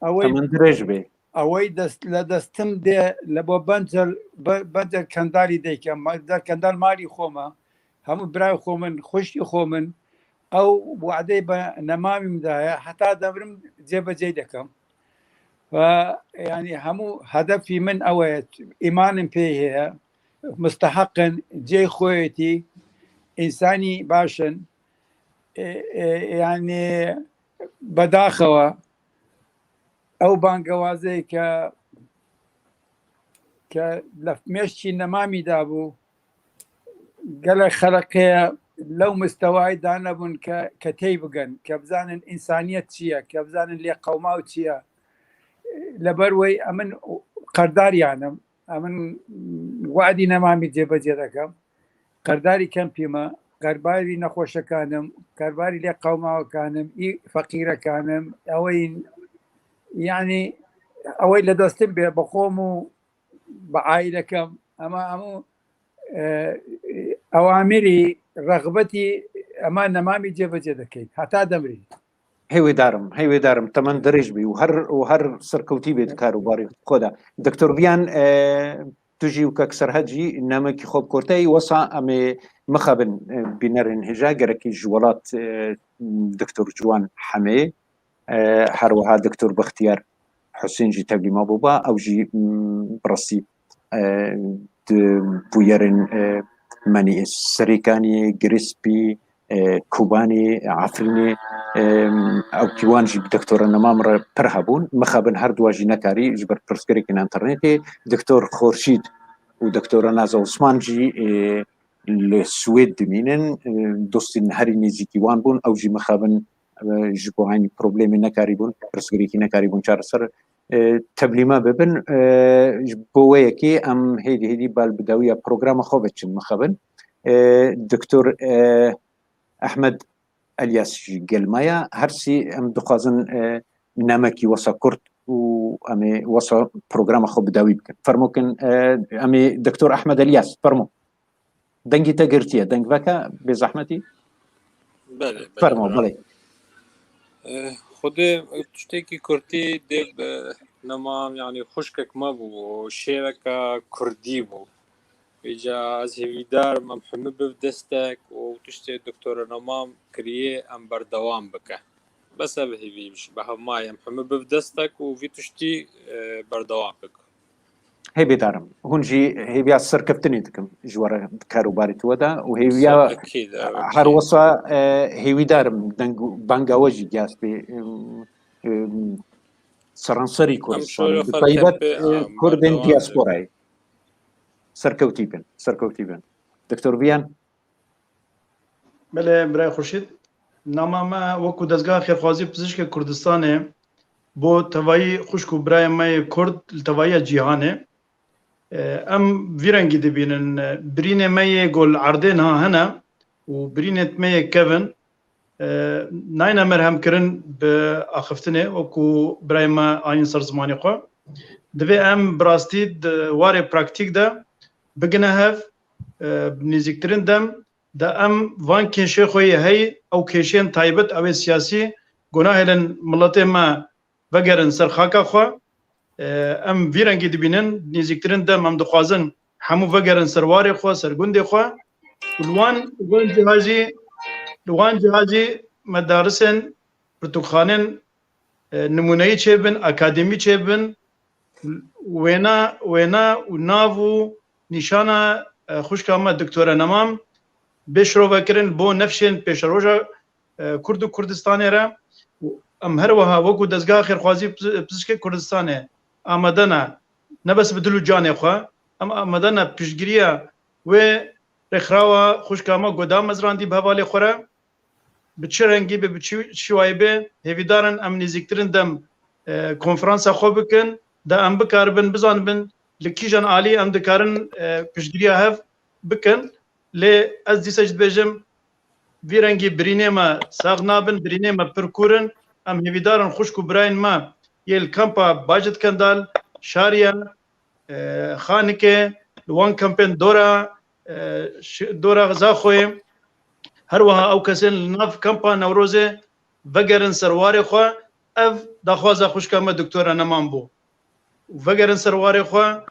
Ew ê Temen dirêj bê. Ew ê dest, li destim de li bo Bencel, Be-, Bencel Kendalî dikim. Ma-, der Kendal malî xwe me. Hemû birayê xwe min, xwişkî xwe min. Ew wadeyê be nemamî min daye. Heta demrim cêbecê dikim. Ve, yanî, hemû hedefî min ew e, îmanim pê heye, musteheq in, cihê xwe yetî, însanî baş in. E, e, yanî, bedaxewa, ew bangewazê ke, ke lefmêşkî nemamî dabû, gelek xelqê lew mistewayê danebûn ke, ke tey bigen, ke bizanin însaniyet çi ye, ke bizanin lê qewma û çi ye. Leber wey emin qerdariyan im, emin we'dî nemamî cêbecê dekem. Qerdarî kempî me, qerbarî nexweşekan im, qerbarî lê qewmawekan im, î feqîrekan im, ew ên, yanî, ew ê li destin bê, bi xwe û bi aîlekem, ema hemû, e, ewamirî, rexbetî ema nemamî cêbecê dikeyn, heta demrî. Hêwêdar im, hêwêdar im, temen dirêj bî û her, û her serkewtî bê di kar û barê xwe de. Doktor Viyan, e, tu jî û kek Serhed jî nemekî xwe bi kurteyî, wesa em ê mixabin, e, bînerên hêja, gerekî ji welat, e, Doktor Ciwan Hemê, e, her wiha Doktor Bextiyar Husên jî tevlî mabûba, ew jî, mm, bi rastî, e, di bûyerên, e, menî Serêkaniyê, Girêspî, e, Kobanê, Efrînê, e, ew kî wan jî bi doktora Nemam re pir hebûn. Mixabin her duwa jî nekarî ji ber pirsgirêkên înternetê. Doktor Xorşîd û doktora Naza Osman jî, e, li Swêd dimînin. E, dostên herî nêzîkî wan bûn. Ew jî mixabin, e, ji bo eynî problemê nekarîbûn, pirsgirêkî nekarîbûn çareser, e, tevlî me bibin. E, ji bo wê yekê em hêdî hêdî bal bi dawiya programa xwe ve çin mixabin. E, Doktor, e, Ehmed Elyas jî gel me ya. Her sî em dixwazin, e, nemekî wesa kurt û em ê wesa programa xwe bi dawî bikin. Fermo kin, e, em ê Doktor Ehmed Elyas, fermo. Dengî te girtiye, deng veke, bê zehmetî. Belê, belê, Fermo, bravo. Belê. Eh, Xwedê tiştekî kurtî dê bi Nemam, yanî xwişkek me bû, şêreka kurdî bû. Vêca ez hêvîdar im, em hemû biv destek û tiştê doktora Nemam kiriye, em berdewam bike. Bes ev hêvî ji behevmayê em hemû biv destek û vî tiştî, e, berdewam bike. Hêvîdar im. Hûn jî hêviya serkeftinê dikim ji we re di karûbarê we de û hêviya Ekîd, evet. Her wisa, e, hêvîdar im deng û banga we jî gihaştê, em, em, seranserî Kurdistanê, bi taybet, e, Kurdên diasporayê. Serkewtî bin, serkewtî bin. Doktor Viyan? Belê, birayê Xurşîd. Nama me wekû Dezgeha Xêrxwazî Pizişkê Kurdistanê bo tevayî xwişk û birayê me yê Kurd li tevahiya cîhanê. E, em vî rengî dibînin. Birînê me yê ku li erdê niha hene û birînê me yê kevin, e, nayne merhemkirin bi axiftinê, wekû birayê me anîn ser zimanê xwe. Divê em bi rastî di warê praktîk de bigine hev, e, bi nêzîktirin dem de em van kêşê xwe yê heyî, ew kêşeyên taybet, ew ê siyasî, ku nahêlin miletê me vegerin ser xaka xwe. E, em vî rengî dibînin, nêzîktirin dem em dixwazin hemû vegerin ser warê xwe, ser gundê xwe. Û li wan, li wan ciha jî, li wan ciha jî medarisên, pirtûkxanên, e, nimûneyî çêbin, akademî çêbin. Wêna, wêna û nav û nîşana, e, xwişka me Doktora Nemam bê şirovekirin bo nefşên pêşeroja, e, Kurd û Kurdistanê re. Û em her wiha wekû Dezgeha Xêrxwazî Piz-, Pizişkê Kurdistanê amade ne, ne bes bi dil û canê xwe, em amade ne piştgiriya wê rêkxirawa xwişka me ku damezrandî bi hevalê xwe re, bi çi rengî be, bi çi şiwayî be, hêvîdar in em nêzîktirin dem, e, konferansa xwe bikin, de em bikaribin, bizanibin li kîjan alî em dikarin, e, piştgiriya hev bikin. Lê ez dîsa jî dibêjim, vî rengî birînê me sax nabin, birînê me pir kûr in. Em hêvîdar in xwişk û birayên me yê li kampa Bajit Kendal, Şariye, e, Xanike, li wan kampên dora, e, şi-, dora Zaxoyê, her wiha ew kesên li nav kampa Newrozê vegerin ser warê xwe, ev daxwaza xwişka me Doktora Neman bû. Vegerin ser warê xwe,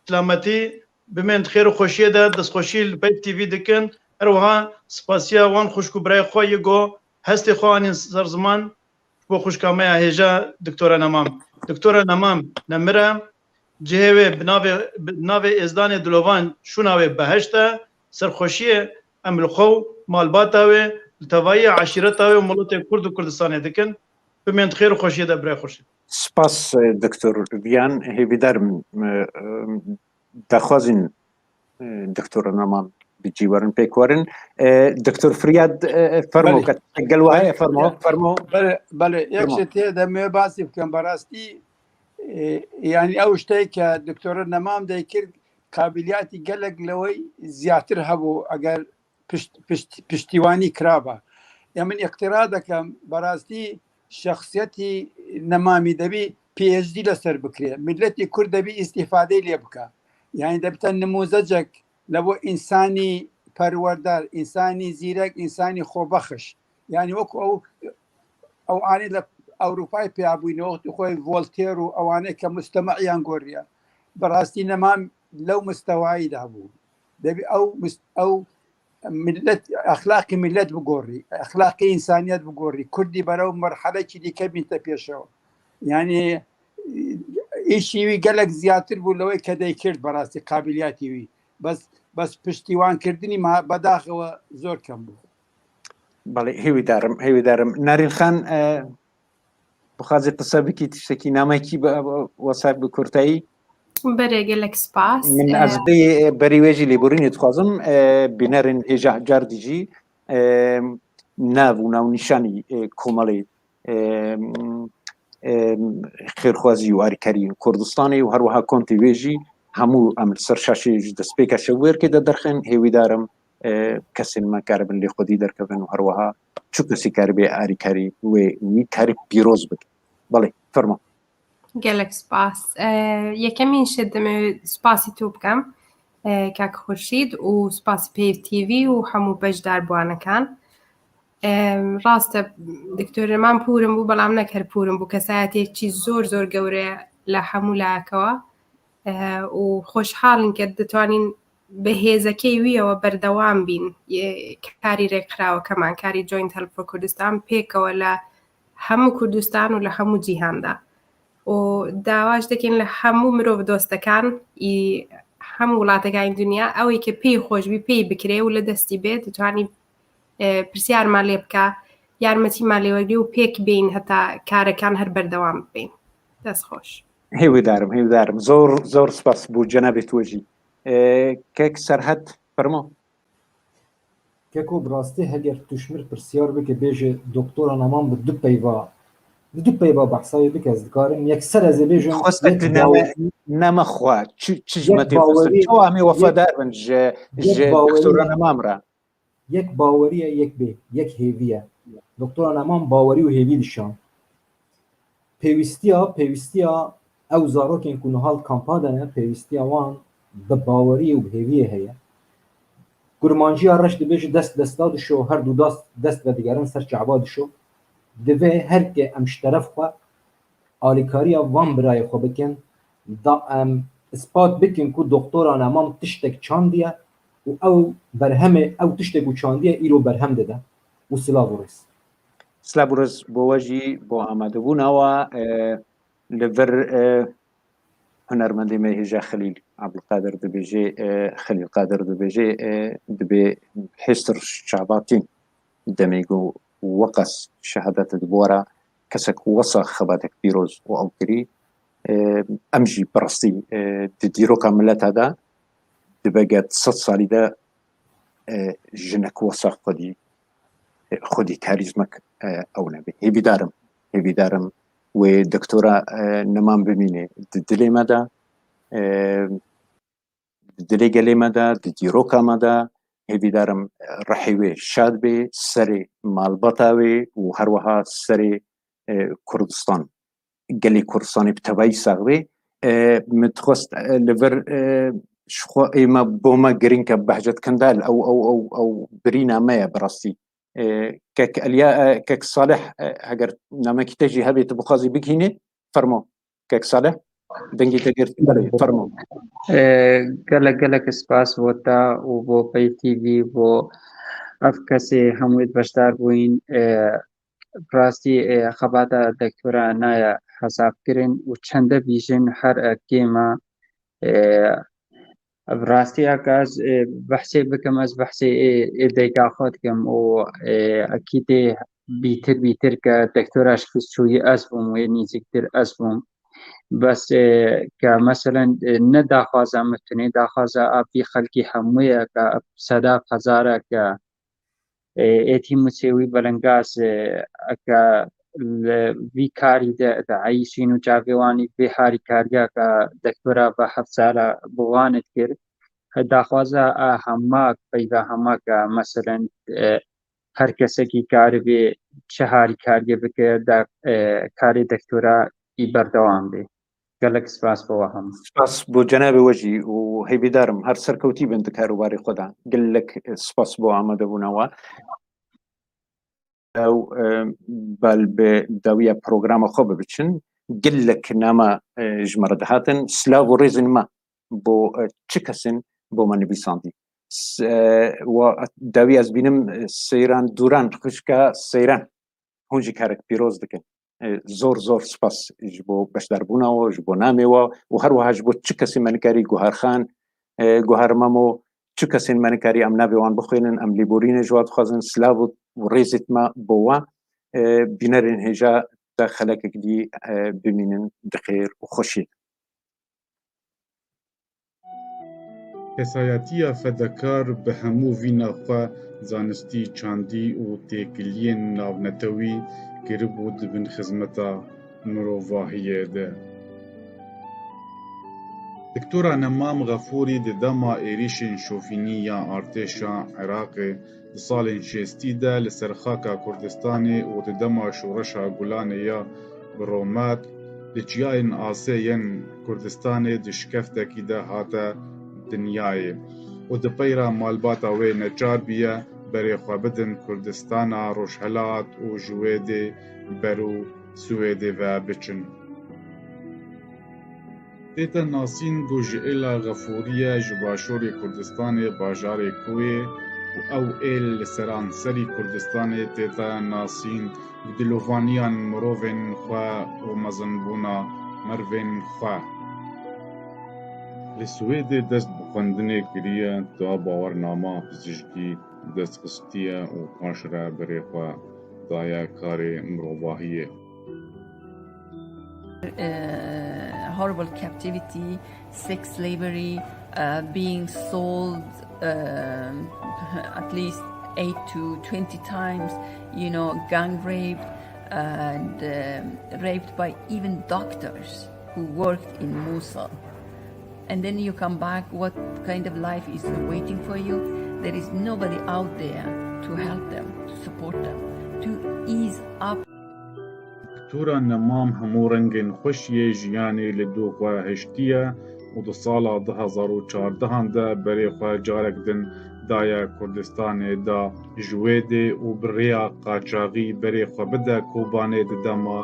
silametî, bimên di xêr û xweşiyê de, destxweşî li Peyv T V dikin. Her wiha spasiya wan xwişk û birayê xwe yê ku hestê xwe anîn ser ziman, ji bo xwişka me ya hêja Doktora Nemam. Doktora Nemam nemire, cihê wê bi navê, bi navê Êzdanê Dilovan şûna wê behişt e, serxweşiyê em li xwe û malbata wê, li tevahiya eşîreta wê û miletê Kurd û Kurdistanê dikin. Bimên di xêr û xweşiyê de birayê Xurşîd. Spas, e, Doktor Viyan, hêvîdar im, e, e, daxwazin, e, Doktor Neman bi cî werin pêk werin. E, Doktor Firyad, e, e, fermo, Belê. ke gel we heye, fermo, Belê. fermo. Belê, belê. Yek Fermo. Şey tê de me basî bikim, berastî, e, yani ew ştê ke Doktor Neman de kir, kabiliyatî gelek lewey ziyadtir hebû, eger pişt-, pişt-, piştîwanî kiraba. Ya min îqtira dikim, berastî şexsiyetî Nemamî debî P H D li ser bikire. Miletî Kurd debî îstîfadeyê lê bike. Yani debite nimûzecek li bo însanî perwerdar, însanî zîrek, însanî xwebexiş. Yani wek ew, ew anî li Ewropayê pêya bûyne, wextî xwe Voltaire û ewanê ke mustemiyan goriya. Bi rastî Nemam lew mistewayî de hebû. Debî ew mis-, ew millet, exlaqî millet bigorî, exlaqî însaniyet bigorî. Kurdî berew merhelekî dîke bînte pêşew. Yani ئیشی وی گەلێک زیاتر بوو لەوەی کە دەیکرد بەڕاستی قابلیاتی وی بەس بەس پشتیوانکردنی ما بەداخەوە زۆر کەم بوو. بەڵێ هێویدارم هێویدارم نارین خان بخوازی قسە بکی تشتێکی نامەکی وەسای بکورتایی. بەرێ گەلێک سپاس. من ئەزدەی بەری وێژی لێبوورینی دخوازم بینەرین هێژە جار دیجی ناو و ناو نیشانی کۆمەڵی خێرخوازی و ئاریکاری کوردستانی و هەروەها کۆنتی وێژی هەموو ئەم سەر شاشی دەستپێکە شەوێرکێ دە دەرخێن هێویدارم کەسێن مەکاربن لێ خودی دەرکەبن و هەروەها چو کەسی کاربێ ئاریکاری وێ وی کاری پیرۆز بکە. بەڵێ فەرمە. گەلێک سپاس. یەکەمین شت دەمەوێت سپاسی تۆ بکەم کاک خورشید و سپاسی پێ تیڤی و هەموو بەشدار بوانەکان. ڕاستە دکتۆرمان پورم بوو بەڵام نەکەر پورم بوو کەسایەتێکی زۆر زۆر گەورەیە لە هەموو لایەکەوە و خۆشحاڵن کە دەتوانین بە هێزەکەی ویەوە بەردەوام بین کاری ڕێکخراوەکەمان کاری Joint Help for Kurdistan پێکەوە لە هەموو کوردستان و لە هەموو جیهاندا و داواش دەکەین لە هەموو مرۆڤ دۆستەکان ئی هەموو وڵاتەکانی دنیا ئەوەی کە پێی خۆشبی پێی بکرێ و لە دەستی بێت دەتوانی پرسیارمان لێ بکە یارمەتیمان لێوەگری و پێک بین هەتا کارەکان هەر بەردەوام بین. دەست خۆش. هێویدارم هێویدارم زۆر زۆر سپاس بوو جەنابێت وەژی کەک سەرهەت فەرمۆ. Keko bi rastî heger tu ji min pirsiyar bike bêje doktora Neman bi du peyva bi du peyva behsa wê bike ez dikarim yekser ez ê bêjim Xwestek yek tu bawer- name xwe çi çi ji me Yek tê bawerî- xwestin? Çawa em ê wefadar bin ji ji yek bawerî- doktora Neman re? Yek bawerî ye yek bê yek hêvî ye. Doktora Neman bawerî û hêvî dişan. Pêwîstiya pêwîstiya ew zarokên ku niha li kampa de ne pêwîstiya wan bi baweriyê û bi hêviyê heye. Kurmanciya reş dibêje dest desta dişo her du dast dest vedigerin ser çava dişo. Divê her ke em ji teref xwe alîkariya van birayê xwe bikin da em ispat bikin ku doktora Nemam tiştek çandiye û ew berhemê ew tiştek û çandiye îro berhem dide û silav û rêz. Silav û rêz bo we jî bo amadebûna we. Li vir hunermendê me hêja Xelîl Abdulkadir dibêje, Xelîl Qadir dibêje, dibê hêstir çavatîn demê ku weqas şehadet dibora kesek wesa xebatek pîroz û ew kirî. Em jî bi rastî di dîroka mileta de dibe get sed salî de jinek wesa xwedî xwedî karîzmek ew nebe. Hêvîdarim, hêvîdarim wê doktora Neman bimîne di dilê me de, di dilê gelê me de, di dîroka me de. Hêvîdarim rihê wê şad bê, serê malbata wê û herweha serê Kurdistan, gelê Kurdistanê bi tevayî sax bê. Min dixwest li vir ji xwe ê me bo me girîng e Behcet Kendal, ew ew ew ew birîna me ye bi rastî. Kek Eliya, kek Salih, heger namekî te jî hebê tu bixwazî bigihînê, fermo. Kek Salih, dengî te girt, belê, fermo. Gelek gelek spas bo te û bo Pey T V, bo ev kesê hemû wê beşdar bûyîn. Bi rastî xebata doktora naye hesabkirin û çende bîjin her kêm e. Bi rastî eke ez behsê bikim, ez behsê ê dayika xwe dikim û ekî tê bîtir bîtir ke doktora ji xist çûyî ez bûm, wê nîzîktir ez bûm. Bes ke meselen ne daxwaza min tunê, daxwaza a vî xelkî hemû ye ke sedaf hezar e ke êtî musê wî belengaz eke li vî karî de dieyîşîn û çavê wan î vê harîkariya ke doktora ve heft sala bi wan dikir. Daxwaza a hema peyva hema ke meselen her kesekî karibê çi harîkariyê bike da karê doktora î berdewam bê. Gelek spas bo we hemû. Spas bo cenabê we jî û hêvîdarim her serkewtî bin di karûbarê xwe de. Gelek spas bo amadebûna we. Ew bal bi dawiya programa xwe bibiçin. Gelek nama ji me re dihatin. Silav û rêzên me bo çi kesin bo me nivîsandî. Wa dawî ez bînim Seyran Dûran, xwişka Seyran. Hûn jî karek pîroz dikin. E, zor zor spas ji bo beşdarbûna we, ji bo namê we û her wiha ji bo çi kesî me nikarî Guhar Xan, e, Guhar Memo, çi kesên me nikarî em navê wan bixwînin, em lêborînê ji wan dixwazin, silav û rêzê me bo wan, e, bînerên hêja te xelekek dî, e, bimînin di xêr û xweşiyê de. Kesayetiya fedekar bi hemû vîna xwe zanistî, çandî û têkiliyên navnetewî kiribû di bin xizmeta mirovahiyê de. Doktora Nemam Xefûrî di dema êrîşên şofînî ya artêşa Iraqê di salên şêstî de li ser xaka Kurdistanê û di dema şoreşa Gulanê ya bi romet li çiyayên asê yên Kurdistanê di şikeftekî de hate dinyayê û di peyra malbata wê neçar bûye berê xwe bidin Kurdistana Rojhelat û ji wê dê ber û Swêdê ve biçin. Tête nasîn ku ji êla Xefûrî ye, ji başûrê Kurdistanê, bajarê Koyê, û ew êl li seranserî Kurdistanê tête nasîn bi dilovaniyan mirovên xwe û mezinbûna merivên xwe. Li Swêdê dest bi xwendinê kiriye, da bawernama pizîşkî dest xistiye û paşre berê xwe daye karê mirovahiyê. Uh, horrible captivity, sex slavery, uh, being sold, um, at least eight to twenty times, you know, gang raped and, um, raped by even doctors who worked in Mosul. And then you come back, what kind of life is waiting for you? There is nobody out there to help them, to support them, to ease up. Doktora Nemam hemû rengên xweşiyê jiyanê li dû xwe hiştiye û di sala du hezar û çardehan de berê xwe carek din daye Kurdistanê, da ji wê dê û bi rêya qaçaxî berê xwe bide Kobanê di dema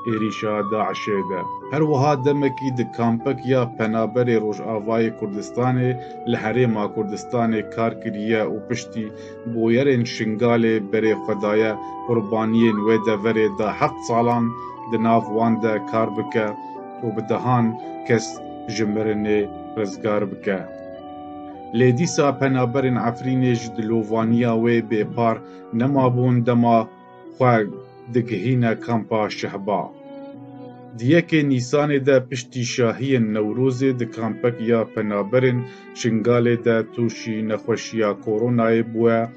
êrîşa DAIŞê de. Her wiha demekî di kampek ya penaberê Rojavayê Kurdistanê li Herêma Kurdistanê kar kiriye û piştî bûyerên Şingalê berê xwe daye qurbaniyên wê deverê, da heft salan di nav wan de kar bike û bi dehan kes ji mirinê rizgar bike. Lê dîsa penaberên Efrînê ji dilovaniya wê bêpar nemabûn, dema xwe digihîne kampa Şehba. Di yekê Nîsanê de piştî şahiyên Newrozê di kampek ya penaberên Şingalê de tûşî nexweşiya koronayê bûye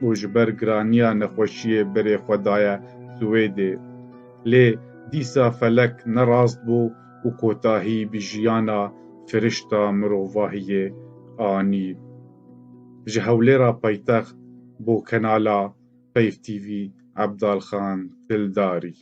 û ji ber giraniya nexweşiyê berê xwe daye Swêdê. Lê dîsa felek ne rast bû û kotahî bi jiyana firişta mirovahiyê anî. Ji Hewlêra paytext bo Kanala Peyv T V, Ebdalxan Dildarî.